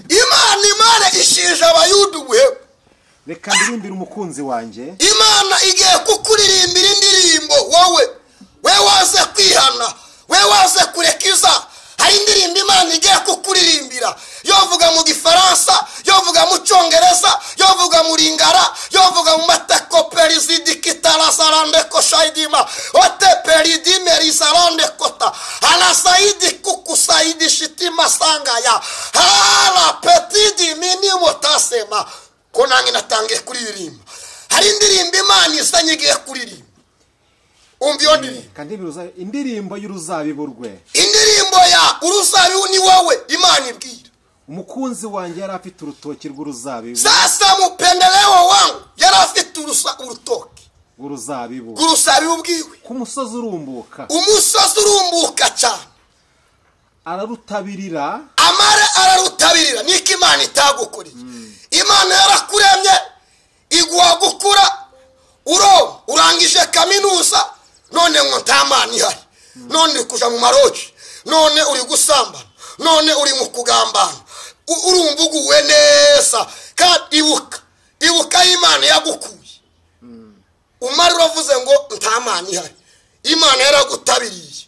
Imana ishinja abayuda ubuhemu. Reka ndirimbire umukunzi wanjye. Imana igiye kukuririmbira indirimbo wowe. We waze kwihana, we waze kurekiza. Hari indirimbo Imana igiye kukuririmbira. Yovuga mu Gifaransa, yovuga mu Cyongereza, yovuga mu Lingala, yovuga mu matako perizidi kitala sarande koshaidima, ote peridime rizarande kota, alasaidi kukusaidi shitima sangaya, hala petidi minimo tasema. Ko nange natangiye kuririmba. Hari indirimbo Imana izanye igiye kuririmba. Umva iyo ndirimbo. Kandi indirimbo y'uruzabibu rwe. Indirimbo ya uruzabibu ni wowe Imana ibwira. Umukunzi wanjye yari afite urutoki rw'uruzabibu. Sasa mupendeleo wangu yari afite urutoki rw'uruzabibu. Uruzabibu bwiwe. Ku musozi urumbuka. Umusozi urumbuka cyane. Ararutabirira. Amara ararutabirira. Niko Imana itagukoreye. Imana yarakuremye iguha gukura, uro urangije kaminuza, none ngo nta Mana ihari, none uri kuja mu maroji, none uri gusambana, none uri mu kugambana, urumva uguwe neza. Kandi ibuka Imana yagukuye. Umara uravuze ngo nta Mana ihari, Imana yaragutabiriye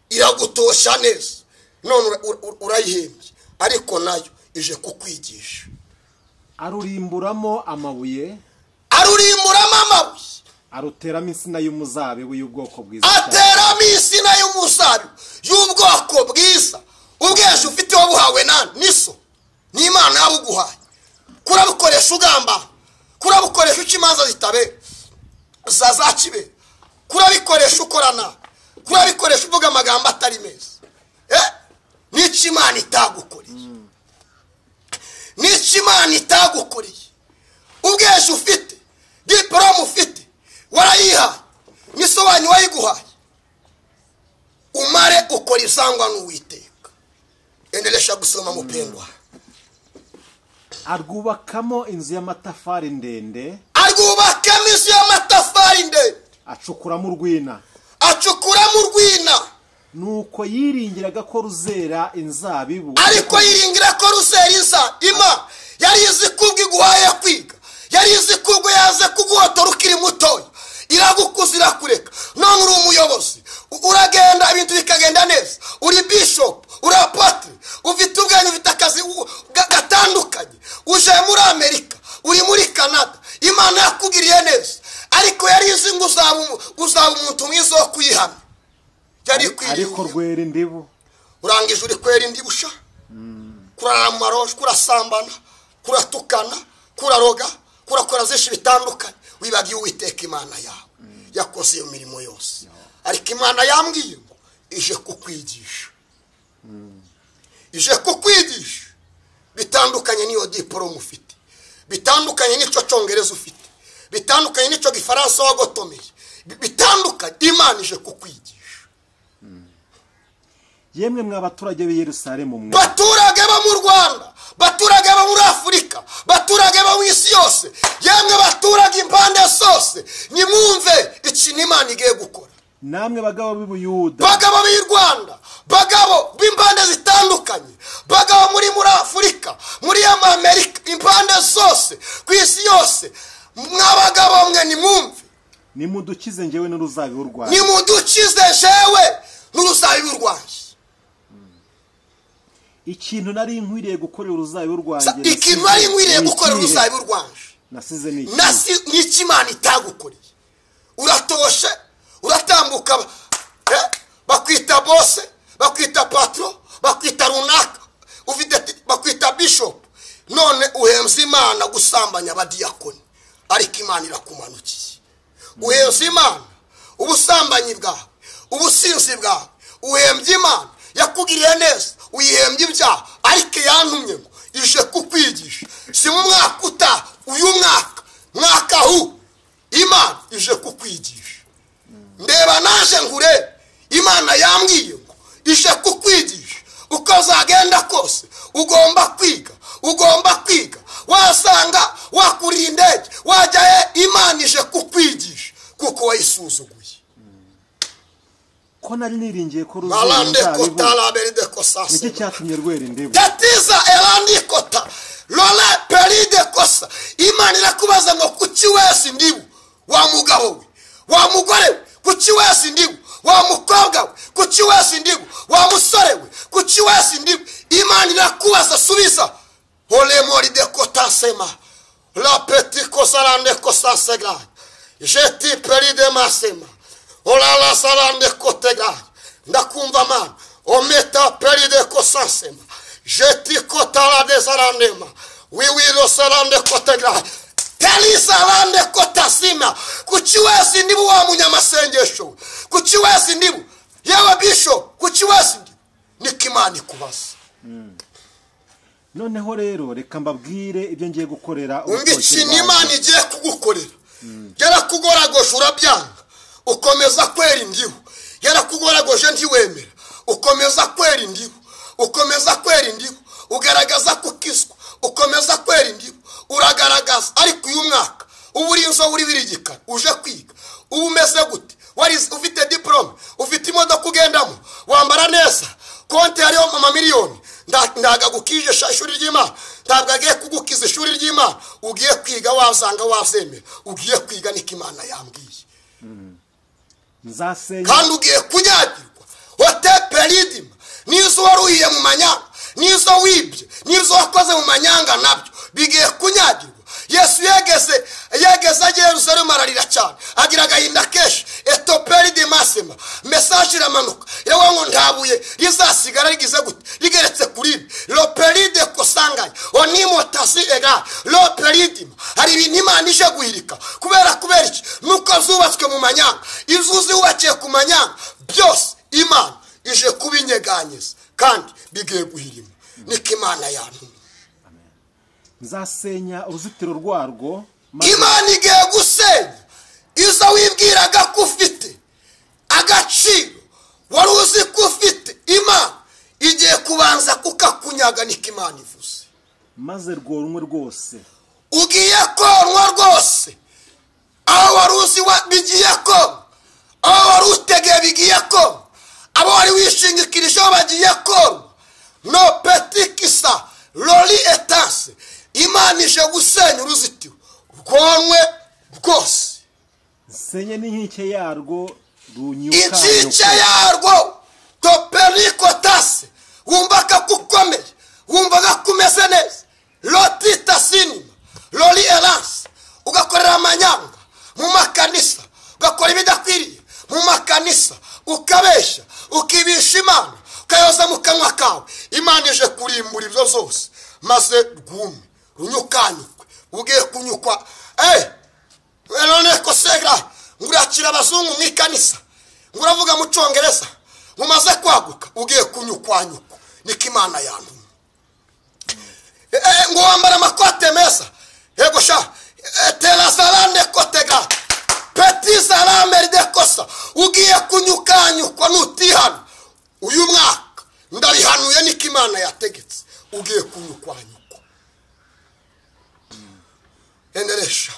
iragutosha neza, none urayihembye, ariko nayo ije kukwigisha. Arurimburamo amabuye, arurimburamo amabuye, aruteramo insina y'umuzabibu y'ubwoko bwiza, ateramo insina y'umuzabibu y'ubwoko bwiza. Ubwesha ufite wabuhawe nani? Niso ni Imana yabuguhaye. Kurabukoresha ugamba, kurabukoresha uca imanza zitabera zazakibe, kurabikoresha ukorana, kurabikoresha uvuga amagambo atari meza. N'icyo Imana itagukoreye, n'icyo Icyo Imana itagukoreye, ubwenge ufite, diporome ufite, warayihaye, n'isobanyu wayiguhaye, umare ukora isangwa n'Uwiteka. Endelesha gusoma mupendwa. Arwubakamo inzu y'amatafari ndende, arwubakamo inzu y'amatafari ndende, acukuramo urwina, acukuramo urwina. Nuko yiringiraga ko ruzera inzabibu, ariko yiringira ko ruzera inzabibu. Imana yari izi kubwo iguhaye kwiga, yari izi kubwo yaze kuguhotora ukiri mutoya, iragukuza irakureka. None uri umuyobozi, uragenda ibintu bikagenda neza, uri bishop, uri apotre, ufite ubwenge, ufite akazi gatandukanye, uje muri Amerika, uri muri Canada, Imana yakugiriye neza, ariko yari izi ngo uzaba umuntu mwiza wo kuyihamya. Ariko rwera indibu, urangije uri kwera indibu sha, kurara mu maroje, kurasambana, kuratukana, kuraroga, kurakora byinshi bitandukanye, wibagiwe Uwiteka Imana yawe yakoze iyo mirimo yose. Ariko Imana yambwiye ngo ije kukwigisha, ije kukwigisha bitandukanye n'iyo diporome ufite, bitandukanye n'icyo cyongereza ufite, bitandukanye n'icyo gifaransa wagotomeye, bitandukanye. Imana ije kukwigisha. Yemwe mwa baturage b'i Yerusalemu mwe, baturage bo mu Rwanda, baturage bo muri Afurika, baturage bo mu isi yose, yemwe baturage impande zose, nimwumve ikintu Imana igiye gukora. Namwe bagabo b'i Buyuda, bagabo b'i Rwanda, bagabo b'impande zitandukanye, bagabo muri Afurika, muri Amerika, impande zose, ku isi yose, mwabagabo mwe nimwumve. Nimudukize njyewe n'uruzabibu rwanjye, nimudukize jewe n'uruzabibu rwanjye. Ikintu nari nkwiriye gukorera uruzabibu rwanjye, ikintu nari nkwiriye gukorera uruzabibu rwanjye nasize ni iki Imana itagukoreye. Uratoshe, uratambuka, bakwita bose, bakwita patro, bakwita runaka, ufite bakwita bishop, none uhemza Imana gusambanya abadiyakoni, ariko Imana irakumanukiye. Uhemza Imana ubusambanyi bwawe, ubusinzi bwawe, uhembye Imana yakugiriye neza, uyihembye ibyaha, ariko yantumye ngo ije kukwigisha. Si mu mwaka utaha, uyu mwaka hu, Imana ije kukwigisha. Ndeba naje ngure, Imana yambwiye ngo ije kukwigisha. Uko uzagenda kose ugomba kwiga, ugomba kwiga. Wasanga wakurira indege, wajya, Imana ije kukwigisha kuko wayisuzuguye. Ko nari niringiye ko ruzera inzabibu, niki cyatumye rwera indibu? Tatiza erandikota lola peride kosa. Imana irakubaza ngo kuki wese indibu, wa mugabo we, wa mugore we, kuki wese indibu, wa mukobwa we, kuki wese indibu, wa musore we, kuki wese indibu. Imana irakubaza, subiza. Ole mori de kota sema la petit kosa rande kosa segra jeti peride masema olala salande kotega. Ndakumva man ometa peride kosa sema jeti kota la desarandema wiwi lo salande kotega telisalande kota sima. Kuki wese ndibu wa munyamasengesho, kuki wese ndibu yewe bishop, kuki wese ndibu, nikimani kubaza. Noneho rero reka mbabwire ibyo ngiye gukorera. Umva Imana igiye kugukorera. Yarakugoragoje urabyanga, ukomeza kwera indibu. Yarakugoragoje ntiwemera, ukomeza kwera indibu, ukomeza kwera indibu, ugaragaza kukiswa, ukomeza kwera indibu, uragaragaza. Ariko uyu mwaka ubu uri inzo, uri birigika, uje kwiga, ubu umeze gute? Wari ufite diplome, ufite imodoka ugendamo, wambara neza, konti hariho amamiliyoni. Ndagagukije ishuri ry'Imana, ntabwo agiye kugukiza ishuri ry'Imana. Ugiye kwiga wazanga wazemera, ugiye kwiga niko Imana yambwiye. Kandi ugiye kunyagirwa hote peridima, nizo waruhiye mu manyanga, nizo wibye, nizo wakoze mu manyanga, nabyo bigiye kunyagirwa. Yesu yegeze Yerusalemu ararira cyane, agira agahinda kenshi. Etoperi de masema, message iramanuka iravuga ngo ntabuye rizasigara rigize gute, rigeretse kuri ibi. Loperi de kosanganya onimotasi ega loperi dima. Hari ibintu Imana ije guhirika kubera iki? Nuko zubatswe mu manyanga, izu zubakiye ku manyanga, byose Imana ije kubinyeganyeza kandi bigiye guhirima. Niko Imana yantumye. Nzasenya uruzitiro rwarwo. Imana igiye gusenya izo wibwiraga ko ufite agaciro, wari uzi ko ufite. Imana igiye kubanza kukakunyaga, niko Imana ivuze. Maze rworunwe rwose. Ugiye konwa rwose. Aho wari uzi bigiye konwa, aho wari utegeye bigiye konwa, abo wari wishingikirijeho bagiye konwa. No petikisa lori etanse. Imana ije gusenya uruzitiro rwonwe rwose. Nsenye n'inkike yarwo runyuka. Inkike yarwo toperikotase. Wumvaga ko ukomeye, wumvaga ko umeze neza. Lotita sinima lori eranse. Ugakorera amanyanga mu makanisa, ugakora ibidakwiriye mu makanisa, ukabeshya, ukibisha Imana, ukayoza mu kanwa kawe. Imana ije kurimbura ibyo zose maze rwume runyukanyukwe. Ugiye kunyukwa. None ko segra ngurakira abazungu mu ikanisa, nguravuga mu Cyongereza, mumaze kwaguka, ugiye kunyukwanyukwa, niko Imana yantumye. Ngo wambara amakote meza, yego sha terazarande kotega peti zarame ridekosa. Ugiye kunyukanyukwa nutihana uyu mwaka, ndabihanuye, niko Imana yategetse. Ugiye kunyukwanyukwa. Enderesha.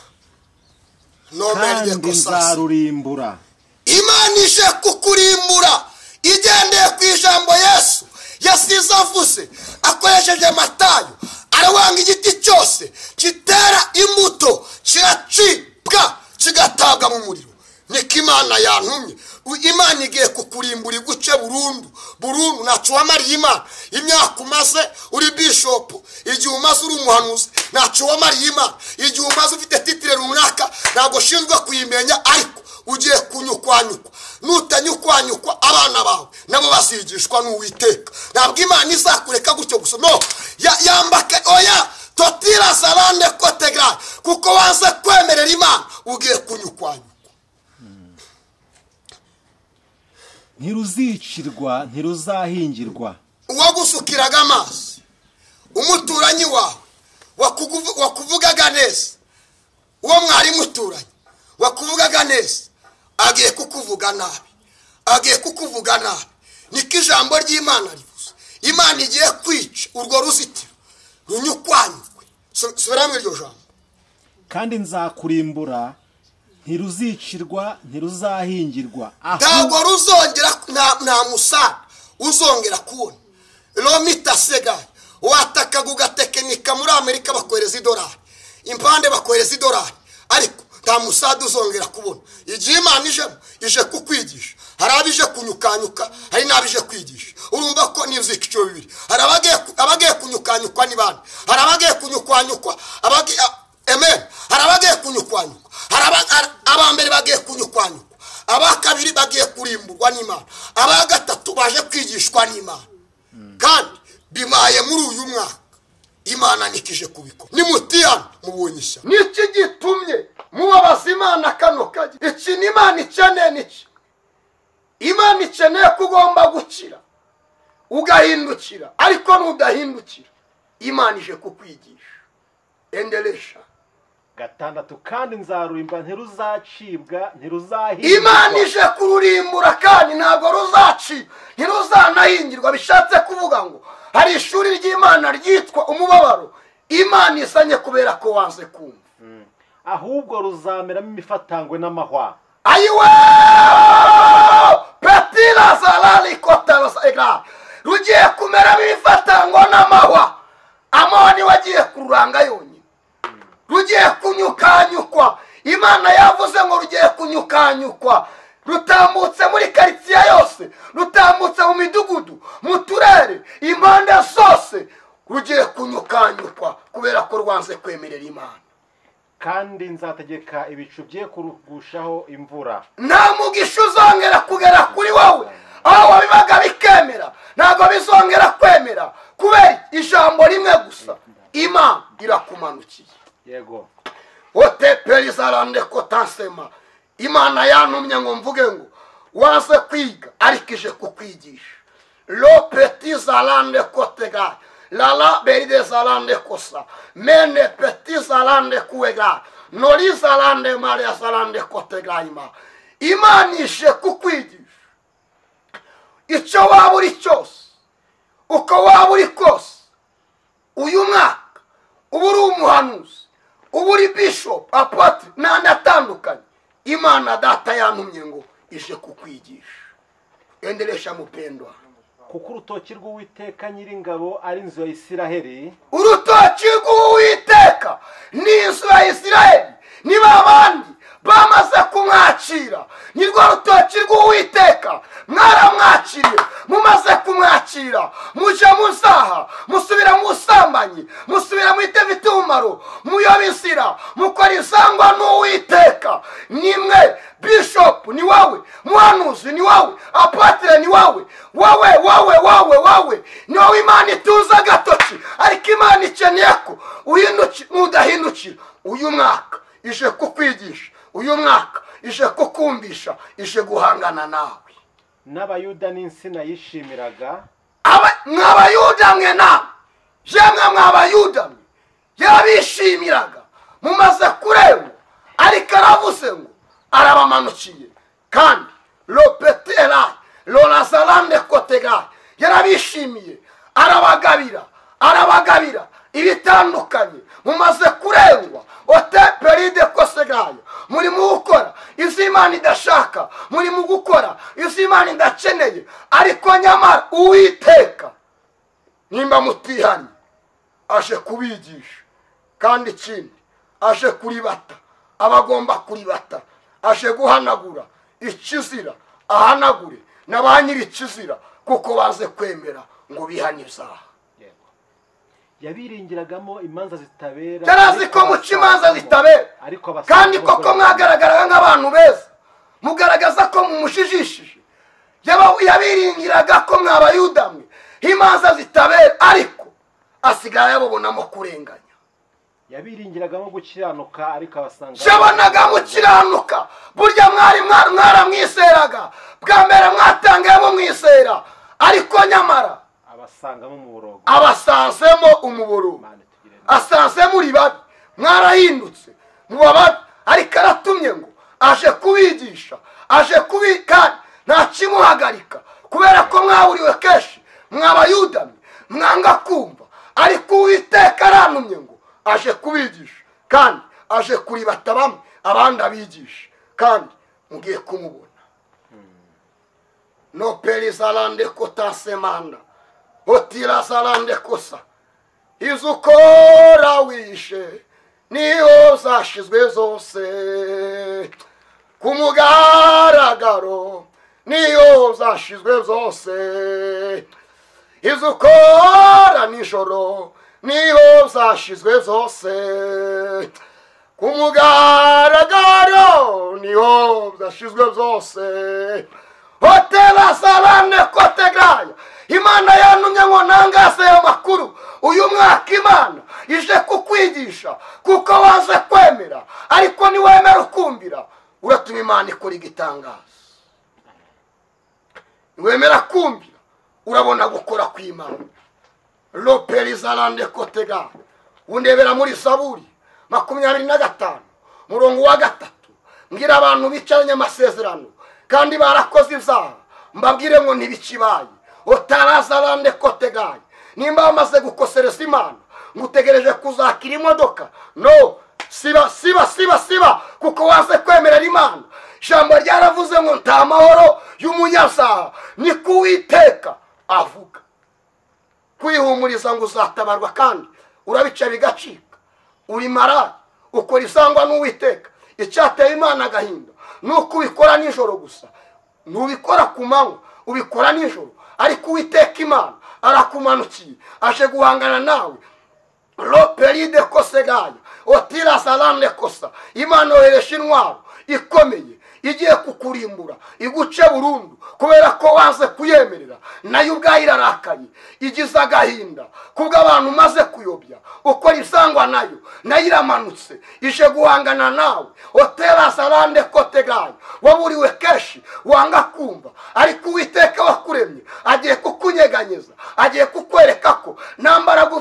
Kandi nzarurimbura. Imana ije kukurimbura igendeye ku ijambo Yesu yasize avuze akoresheje Matayo. Arawanga igiti cyose kitera imbuto kiracibwa kigatabwa mu muriro. Niko Imana yantumye. Imana igiye kukurimbura iguce burundu burundu. Ntacyo wamariye Imana imyaka umaze uri bishop, igihe umaze uri umuhanuzi, ntacyo wamariye Imana igihe umaze ufite titire runaka, ntabwo ushinzwe kuyimenya, ariko ugiye kunyukwanyukwa. Nutanyukwanyukwa abana bawe nabo bazigishwa n'Uwiteka. Ntabwo Imana izakureka gutyo gusa. No yambake oya totira zarande kotegra, kuko wanze kwemerera Imana, ugiye kunyukwanyukwa. Ntiruzicirwa, ntiruzahingirwa. Uwagusukiraga amazi, umuturanyi wawe wakuvugaga neza, uwo mwari muturanye wakuvugaga neza, agiye kukuvuga nabi, agiye kukuvuga nabi. Niko ijambo ry'Imana rivuze. Imana igiye kwica urwo ruzitiro runyukwanyukwe. Subiramo iryo jambo. Kandi nzakurimbura, ntiruzicirwa, ntiruzahingirwa. Ntabwo ruzongera, nta musada uzongera kubona. Romita segaye watakaga ugatekinika muri Amerika bakohereza idolari, impande bakohereza idolari, ariko nta musada uzongera kubona. Igihe Imana ijemo ije kukwigisha. Hari abije kunyukanyuka, hari n'abije kwigisha. Urumva ko ni ibyiciro bibiri. Hari abagiye kunyukanyukwa ni bande, hari abagiye kunyukwanyukwa, amen. Hari abagiye kunyukwanyukwa, hari abambere bagiye kunyukwanyukwa, aba kabiri bagiye kurimburwa n'Imana, aba gatatu baje kwigishwa n'Imana. Kandi bibaye muri uyu mwaka Imana nikije kubikora. Nimutihana mubonye ishyano. Niki gitumye mubabaza Imana kano kajya? Iki ni Imana ikeneye niki? Imana ikeneye ko ugomba gukira ugahindukira, ariko nudahindukira Imana ije kukwigisha. Endelesha. Gatandatu, kandi nzarurimba ntiruzacibwa, ntiruzahingirwa. Imana ije kururimbura kandi ntabwo ruzacibwa, ntiruzanahingirwa. Bishatse kuvuga ngo hari ishuri ry'Imana ryitwa umubabaro Imana isanye kubera ko wanze kumva. Ahubwo ruzameramo imifatangwe n'amahwa. Ayiwe petira zarari kotaro egra. Rugiye kumeramo imifatangwe n'amahwa. Amahwa niwe agiye kururanga yonyine. Rugiye kunyukanyukwa. Imana yavuze ngo rugiye kunyukanyukwa. Rutambutse muri karitsiye yose, rutambutse mu midugudu, mu turere, impande zose, rugiye kunyukanyukwa kubera ko rwanze kwemerera Imana. Kandi nzategeka ibicu bye kurugushaho imvura. Nta mugisha uzongera kugera kuri wowe. Aho wabibaga bikemera, ntabwo bizongera kwemera kubera ijambo rimwe gusa. Imana irakumanukiye. Yego. Ote perizarande kotansema. Imana yantumye ngo mvuge ngo waze kwiga ariko ije kukwigisha. Lo petit zalande kotega Lala beride salande kosa mene peti salande kuega nori salande maria salande kotegaima. Imana ije kukwigisha icyo waba uri cyose, uko waba uri kose. Uyu mwaka uba uri umuhanuzi, uba uri bishop, apôtre n'andi atandukanye. Imana data yantumye ngo ije kukwigisha. Endelesha mupendwa. Kuko urutoki rw'Uwiteka Nyiringabo ari inzu ya Isiraheli. Urutoki rw'Uwiteka ni inzu ya Isiraheli. Niba abandi bamaze kumwakira, ni rwo rutoki rw'Uwiteka. Mwaramwakiriye, mumaze kumwakira muje muzaha, musubira mu busambanyi, musubira mu itevite umumaro, muyoba inzira, mukora izangwa n'Uwiteka. Nimwe bishop ni wawe, muhanuzi ni wawe, apôtre ni wawe, wawe wawe wawe wawe ni wowe Imana ituza agatoki. Ariko Imana ikeneye ko uhindukira, mudahindukira. Uyu mwaka ije kukwigisha, uyu mwaka ije kukumvisha, ije guhangana nawe. N'Abayuda n'insina yishimiraga. Mw'Abayuda mwe namwe, yemwe mw'Abayuda mwe, yabishimiraga mumaze kureba, ariko aravuze ngo arabamanukiye. Kandi lopetera lorazalande kotega, yarabishimiye, arabagabira, arabagabira ibitandukanye. Mumaze kurengwa ote peride kosegayo, muri mu gukora izo Imana idashaka, muri mu gukora izo Imana idakeneye. Ariko nyamara Uwiteka nimba mutihanye aje kubigisha, kandi ikindi aje kuribata abagomba kuribata, aje guhanagura ikizira ahanagure na ba nyiri ikizira, kuko baze kwemera ngo bihane ibyaha. Yabiringiragamo imanza zitabera. Yarazi ko muca imanza zitabera, kandi koko mwagaragaraga nk'abantu beza, mugaragaza ko mumushijishije. Yabiringiraga ko mw'Abayuda mwe imanza zitabera, ariko asigaye ababonamo kurenganya. Yabiringiragamo gukiranuka, ariko abasanga yabonaga mukiranuka. Burya mwari mwaramwiseraga, bwa mbere mwatangaye mumwisera, ariko nyamara abasangamo umuborogo, abasanzemo umuborogo, asanze muri babi, mwarahindutse muba babi. Ariko aratumye ngo aje kubigisha, aje kubika, nta kimuhagarika, kubera ko mwaburiwe kenshi mw'Abayuda mwanga kumva. Ariko Uwiteka arantumye ngo aje kubigisha, kandi aje kuribata bamwe abandi abigisha, kandi mugiye kumubona. No perizalande kotasemanda otira salande kosa, izo ukora wishe niyo zashizwe zose ku mugaragaro, niyo zashizwe zose. Izo ukora nijoro niyo zashizwe zose ku mugaragaro, niyo zashizwe zose. Hotela salande kotegaya. Imana yantumye ngo ntangaze ayo makuru. Uyu mwaka Imana ije kukwigisha, kuko waze kwemera. Ariko niwemera ukumvira, uratuma Imana ikora igitangaza. Niwemera kumvira, urabona gukora kw'Imana. Loperizalande kotega. Undebera muri Zaburi 25 murongo wa 3. Ngira abantu bicaranye amasezerano kandi barakoze ibyaha, mbabwire ngo ntibikibaye. Otarazalande kotegaye. Nimba bamaze gukosereza Imana, ngutegereje kuzakira imodoka, no siba siba siba siba, kuko waze kwemerera Imana. Ijambo ryaravuze ngo nta mahoro y'umunyabyaha, ni kuwiteka avuga. Kwihumuriza ngo uzatabarwa, kandi urabica bigacika. Uri maraya, ukora isangwa n'Uwiteka. Icyateye Imana agahinda nuko ubikora nijoro gusa, ntubikora ku manywa, ubikora nijoro. Ariko Uwiteka Imana arakumanukiye, aje guhangana nawe. Loperide kosegaya otira salande kosa. Imana yohereje intwaro ikomeye igiye kukurimbura, iguce burundu, kubera ko wanze kuyemerera. Nayo ubwayo irarakaye, igize agahinda kubw'abantu umaze kuyobya, ukora isangwa nayo, nayo iramanutse ije guhangana nawe. Otera salande kotegayo. Waburiwe kenshi wanga kumva, ariko Uwiteka wakuremye agiye kukunyeganyeza, agiye kukwereka ko nta mbaraga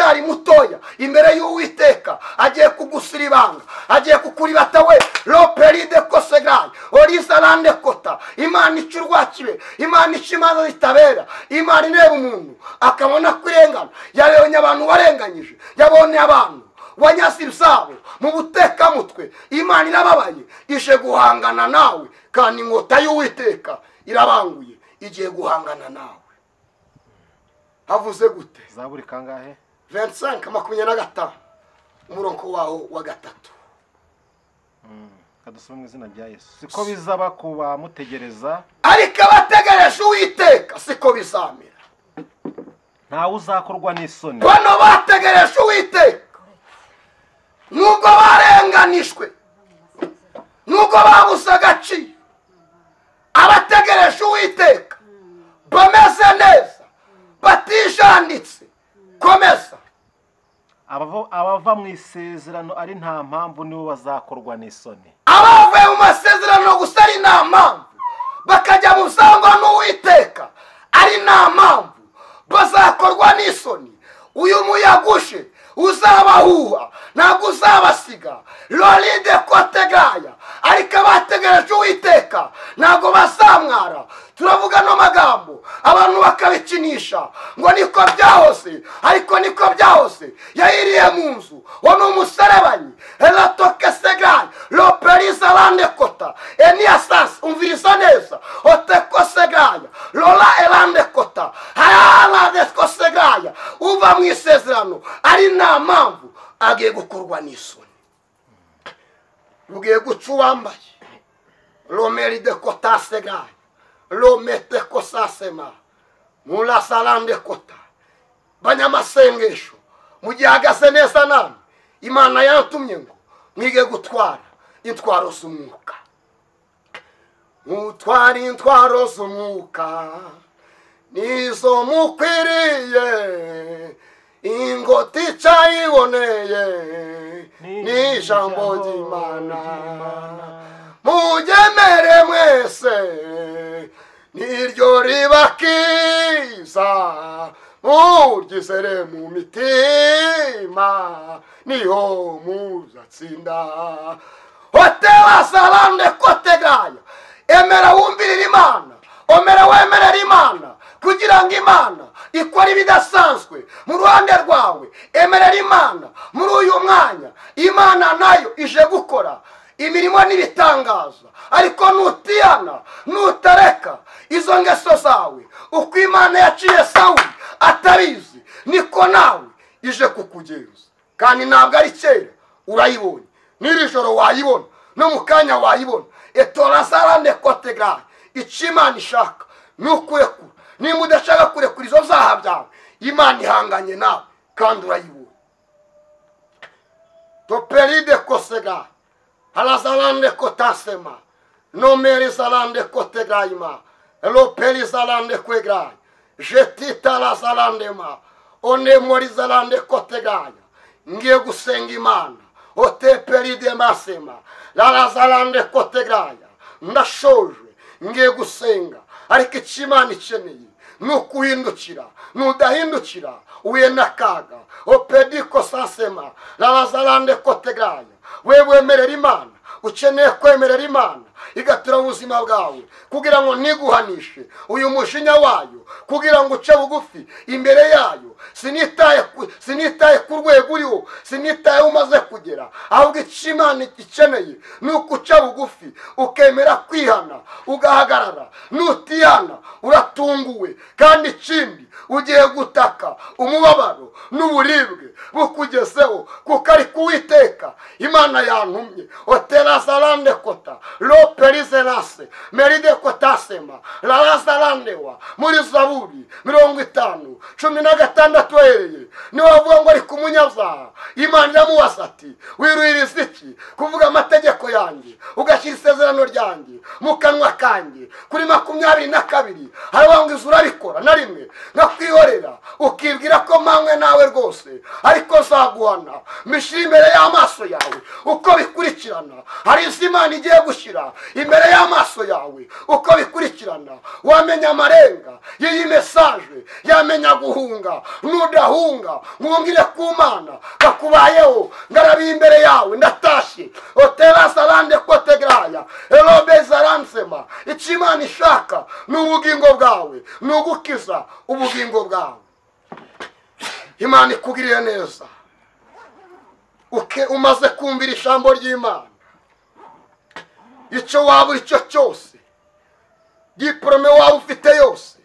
Uracyari mutoya imbere y'Uwiteka, agiye kugusiribanga, agiye kukuribata we roperide kosegaye orizalande kota. Imana ica urwakibe, Imana ica imanza zitabera, Imana ireba umuntu akabona kurengana. Yabonye abantu warenganyije, yabonye abantu wanyaze ibyabo mu butekamutwe. Imana irababaye, ije guhangana nawe, kandi inkota y'Uwiteka irabanguye, igiye guhangana nawe. Havuze gute? Zaburi kangahe? 25 25 umurongo waho wa 3. Kadusome mu izina rya Yesu. Siko bizaba kuba mutegereza, ariko abategereje Uwiteka siko bizamera. Ntawe uzakorwa n'isoni. Bano bategereje Uwiteka, nubwo barenganishwe, nubwo babuze agaciro, abategereje Uwiteka bameze neza, batijanditse. Komeza. Abava mu isezerano ari nta mpamvu nibo bazakorwa n'isoni. Abavuye mu masezerano gusa ari nta mpamvu, bakajya mu sangwa n'Uwiteka ari nta mpamvu, bazakorwa n'isoni. Uyu muyagushe uzabahuha, ntabwo uzabasiga. Loride kotegaya. Ariko abategereje Uwiteka ntabwo bazamwara. Turavuga no magambo abantu bakabikinisha ngo niko byahose, ariko niko byahose. Yahiriye mu nzu wo n'umuserebanyi elatokesegaye loperiza kota eniasas. Umviriza neza, otekosegaya lola elande kota hayaladekosegaya. Uva mu isezerano ari nta mpamvu, agiye gukorwa n'isoni. Ugiye guca uwambaye lomeri de kota segaya lomete kosasema mulasalande kota. Banyamasengesho, mugihagaze neza namwe. Imana yantumye ngo mwige gutwara intwaro z'umwuka. Mutwara intwaro z'umwuka nizo mukwiriye, ingoti icayiboneye ni ijambo ry'Imana. Mugemere mwese niryo ribakiza, muryizere mu mitima niho muzatsinda. Otewasalande kotegaya. Emera wumvirira Imana, omera wemerera Imana, kugira ngo Imana ikora ibidasanzwe mu ruhande rwawe. Emerera Imana muri uyu mwanya, Imana nayo ije gukora imirimo n'ibitangaza. Ariko nutiyana, nutareka izo ngeso zawe, uko Imana yaciye Sawuli atabizi, niko nawe ije kukugenza. Kandi ntabwo ari kera urayibonye, n'iri joro wayibona, no mu kanya wayibona. Etorazarande kotegraye. Icyo Imana ishaka ni ukurekura. Niba udashaka kurekura izo byaha byawe, Imana ihanganye nawe kandi urayibona. Toperide kosegaye harazarande kotasema nomerizarande kotegrayima loperizarande kwegraye jetitarazalandema onemorizarande kotegaya. Ngiye gusenga Imana oteperide masema larazarande kotegraya. Ndashoje, ngiye gusenga, ariko icyo Imana ikeneye ni ukuhindukira. Nudahindukira uye n'akaga. Opediko sasema larazarande kotegraya. We wemerera Imana, ukeneye kwemerera Imana igatura ubuzima bwawe, kugira ngo ntiguhanishe uyu mushinya wayo, kugira ngo uce bugufi imbere yayo. Sinitaye ku rwego uriho, sinitaye umaze kugera, ahubwo icyo Imana ikeneye ni ukuca bugufi, ukemera kwihana, ugahagarara. Nutihana uratunguwe, kandi ikindi ugiye gutaka umubabaro n'uburibwe bukugezeho, kuko ari kuwiteka Imana yantumye. Oterazarande kota loperizelase meride kotasema larazarandewa. Muri Zaburi 50:16 uhereye niwe wavuga ngo ari kumunyabyaha, Imana iramubaza ati wiruhiriza iki kuvuga amategeko yanjye ugashyira isezerano ryanjye mu kanwa kanjye? Kuri 22 haravuga ngo urabikora na rimwe nkakwihorera ukibwira ko mpamwe nawe rwose, ariko nzaguhana mbishyire imbere y'amaso yawe uko bikurikirana. Hari izo Imana igiye gushyira imbere y'amaso yawe uko bikurikirana. Wamenya amarenga y'iyi mesaje, yamenya guhunga nudahunga mwongere ku Mana kakubayeho. Ngarabi imbere yawe ndatashye otera salande kotegraya erobe zaransema. Icyo Imana ishaka ni ubugingo bwawe, ni ugukiza ubugingo bwawe. Imana ikugiriye neza. Umaze kumvira ijambo ry'Imana, icyo waba icyo cyose, diplome waba ufite yose,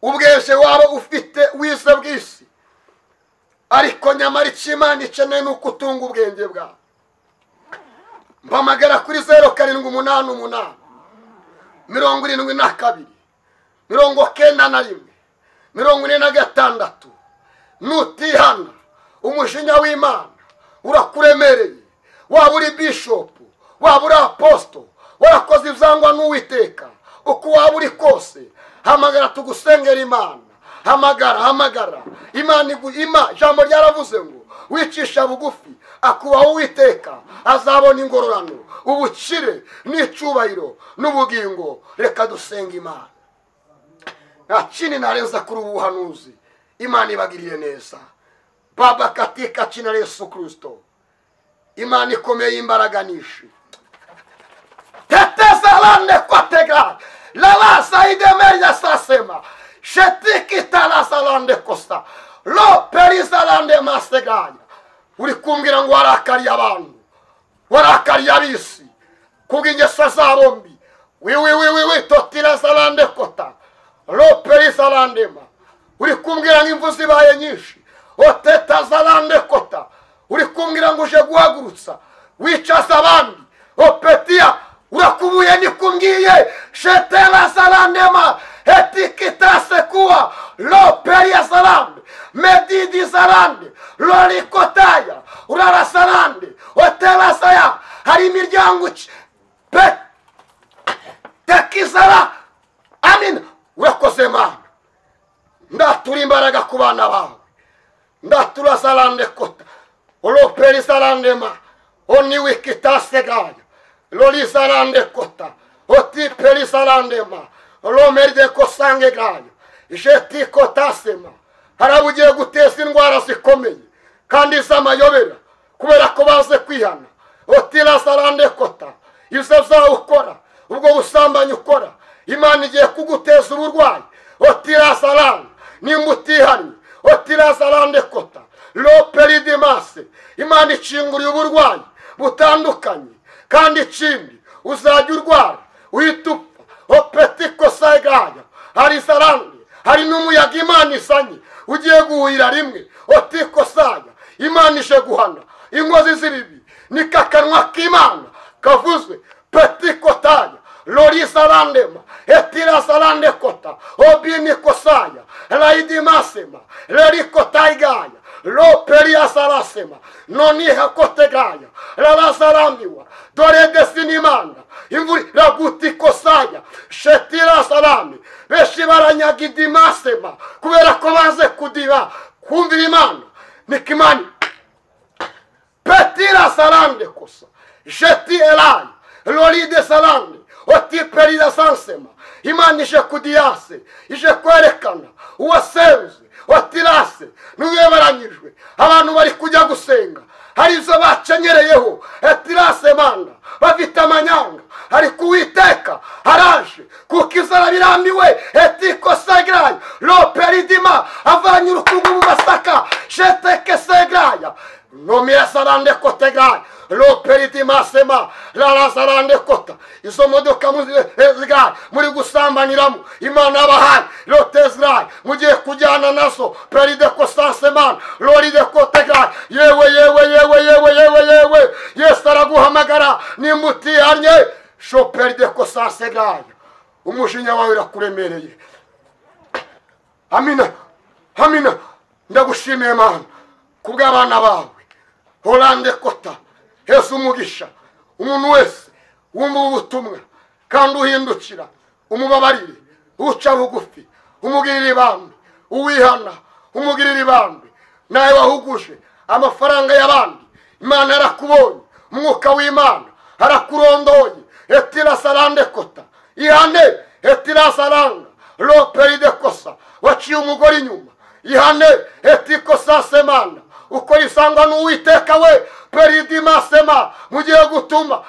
ubwenge waba ufite wize bw'isi, ariko nyamara icyo Imana ikeneye ni uko utunga ubwenge bwawe. Mpamagara kuri 0788 72 91 46. Nutihana umujinya w'Imana urakuremereye. Waba uri bishopu, waba uri apostle, warakoze ibyangwa n'Uwiteka, uko waba uri kose, hamagara tugusengera Imana. Hamagara, hamagara Imana. Ijambo ryaravuze ngo wicisha bugufi akubaho Uwiteka azabona ingororano, ubukire n'icyubahiro n'ubugingo. Reka dusenga Imana. Nta kindi narenza kuri ubu buhanuzi. Imana ibagiriye neza. Baba katika jina la Yesu Kristo, Imana ikomeye imbaraga nyinshi. Tetezalande kotega lala saidemeya sasema shetikitala kosta lo perizalande masegaya. Uri kumbwira ngo warakariye abantu, warakariye ab'isi kubw'ingeso zabo mbi. Wiwiwiwiwi totira zalande kota lo perizalandema. Uri kumbwira ngo imvu zibaye nyinshi oteta zalande kota. Uri kumbwira ngo uje guhagurutsa wicaza abandi opetia urakubuye nikumbwiye shetela zalandema etikitase kuwa lo peria zalande medidi zalande lorikotaya urara zalande otela saya. Hari imiryango pe tekizara. Amin. Urakoze Mana. Ndatura imbaraga ku bana bawe. Ndatura zalande kota oloperi zalandema oniwikitasegaya lori zalande kota oti peri zalandema olomerde kosange gaya jeti kotasema. Hari ugiye guteza indwara zikomeye kandi z'amayobera kubera ko baze kwihana. Otira zalande kota ibyo byawe ukora, ubwo busambanyi ukora, Imana igiye kuguteza uburwayi. Otira zalande nimba utihannye. Otira zalande kota lo peridimase. Imana ikinguriye uburwayi butandukanye, kandi ikindi uzajya urwara uhita upfa. Opetiko sagaya hari zalande, hari n'umuyaga Imana izanye ugiye guhira rimwe. Otiko saya Imana ije guhana inkozi z'ibibi. Nikakanwa k'Imana kavuzwe. Petikotaya lori zalandema etira zalande kota obini kosaya laidimasema lerikotaigaya lo peria salasema noniha kotegaya lalasalamiwa dore desinimana imvura raguti kosaya shetira salami. Benshi baranyagidimasema kubera ko baze kudiba kumvira Imana. Nikimani petira salande kosa jeti elai lori de salande oti perida sansema. Imana ije kudiyase, ije kwerekana uwasenze otirase n'uwebaranyijwe. Abantu bari kujya gusenga hari izo bacenyereyeho etirase manda bafite amanyanga, ariko Uwiteka haraje kuko inzara birambiwe. Etiko segraya lo peridima avanye urukungu mu masaka sheteke segraya nomira sarande kotegraya lo peridima sema la sarande kota. Izo modoka muri gusambaniramo Imana abahaye lo tezray mugiye kujyana nazo peride kosanseman loride kotegraya. Yewe yewe yewe yewe yewe yewe Yesu araguhamagara nimutihanye shoperi de kosansegraya. Umujinya wawe urakuremereye. Amina, amina. Ndagushimiye Mana Kubw'abana bawe Holande kota heza umugisha umuntu wese wumva ubutumwa kandi uhindukira, umubabarire, uca bugufi umugirire ibambe, uwihana umugirire ibambe. Nawe wahuguje amafaranga y'abandi, Imana yarakubonye, umwuka w'Imana arakurondoye. Etira sarande kota ihane, etira saranga loperide kosa, waciye umugore inyuma, ihane etikosa semana, uko isangwa n'Uwiteka we peridima sema, mugiye gutuma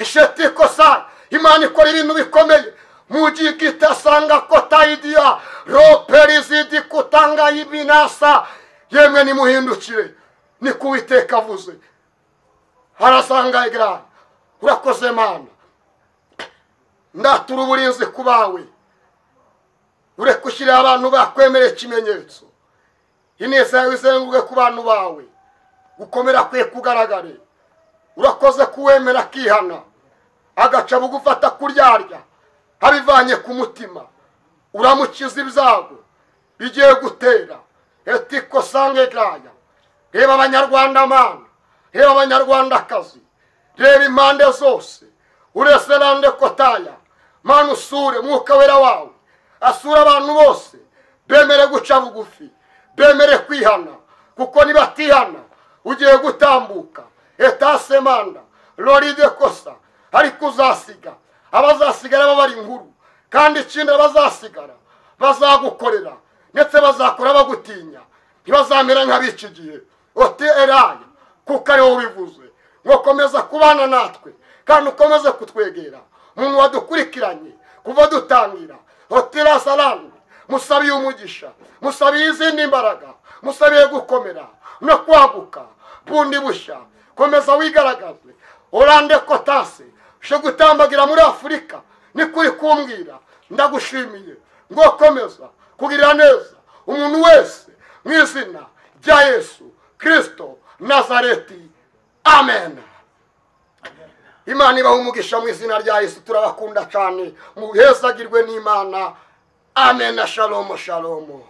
shetikosa. Imana ikora ibintu bikomeye. Mujigita sanga kota idia roperizidi kutanga ibinasa. Yemwe nimuhindukire, ni kuwiteka avuze. Harasanga igra urakoze Mana, ndatura uburinzi kubawe, ureke ushyire abantu bakwemere ikimenyetso. Ineza yawe izenguruke ku bantu bawe, gukomera kwe kugaragare. Urakoze kuwemera akihana, agaca bugufata kuryarya abivanye ku mutima. Uramukiza ibyago bigiye gutera. Etiko sange graya. Reba abanyarwanda Mana, reba abanyarwandakazi, reba impande zose. Ureserande kotaya Mana, usure mwuka wera wawe, asura abantu bose bemere guca bugufi, bemere kwihana, kuko nibatihana ugiye gutambuka. Etasemanda loride kosa, ariko uzasiga abazasigara babari inkuru, kandi ikindi abazasigara bazagukorera, ndetse bazakora bagutinya, ntibazamera nk'ab'iki gihe. Ote eraya, kuko ari wowe ubivuze. Ngo komeza kubana natwe kandi ukomeze kutwegera. Umuntu wadukurikiranye kuva dutangira, otera salamu, musabiye umugisha, musabiye izindi mbaraga, musabiye gukomera no kwaguka bundi bushya. Komeza wigaragaze. Orande kotase ushe gutambagira muri Afurika, ni kuri kumbwira. Ndagushimiye ngo komeza kugirira neza umuntu wese mu izina rya Yesu Kristo Nazareti, amen. Imana ibahe umugisha mu izina rya Yesu. Turabakunda cyane, muhezagirwe n'Imana. Amen. Shalom, shalom.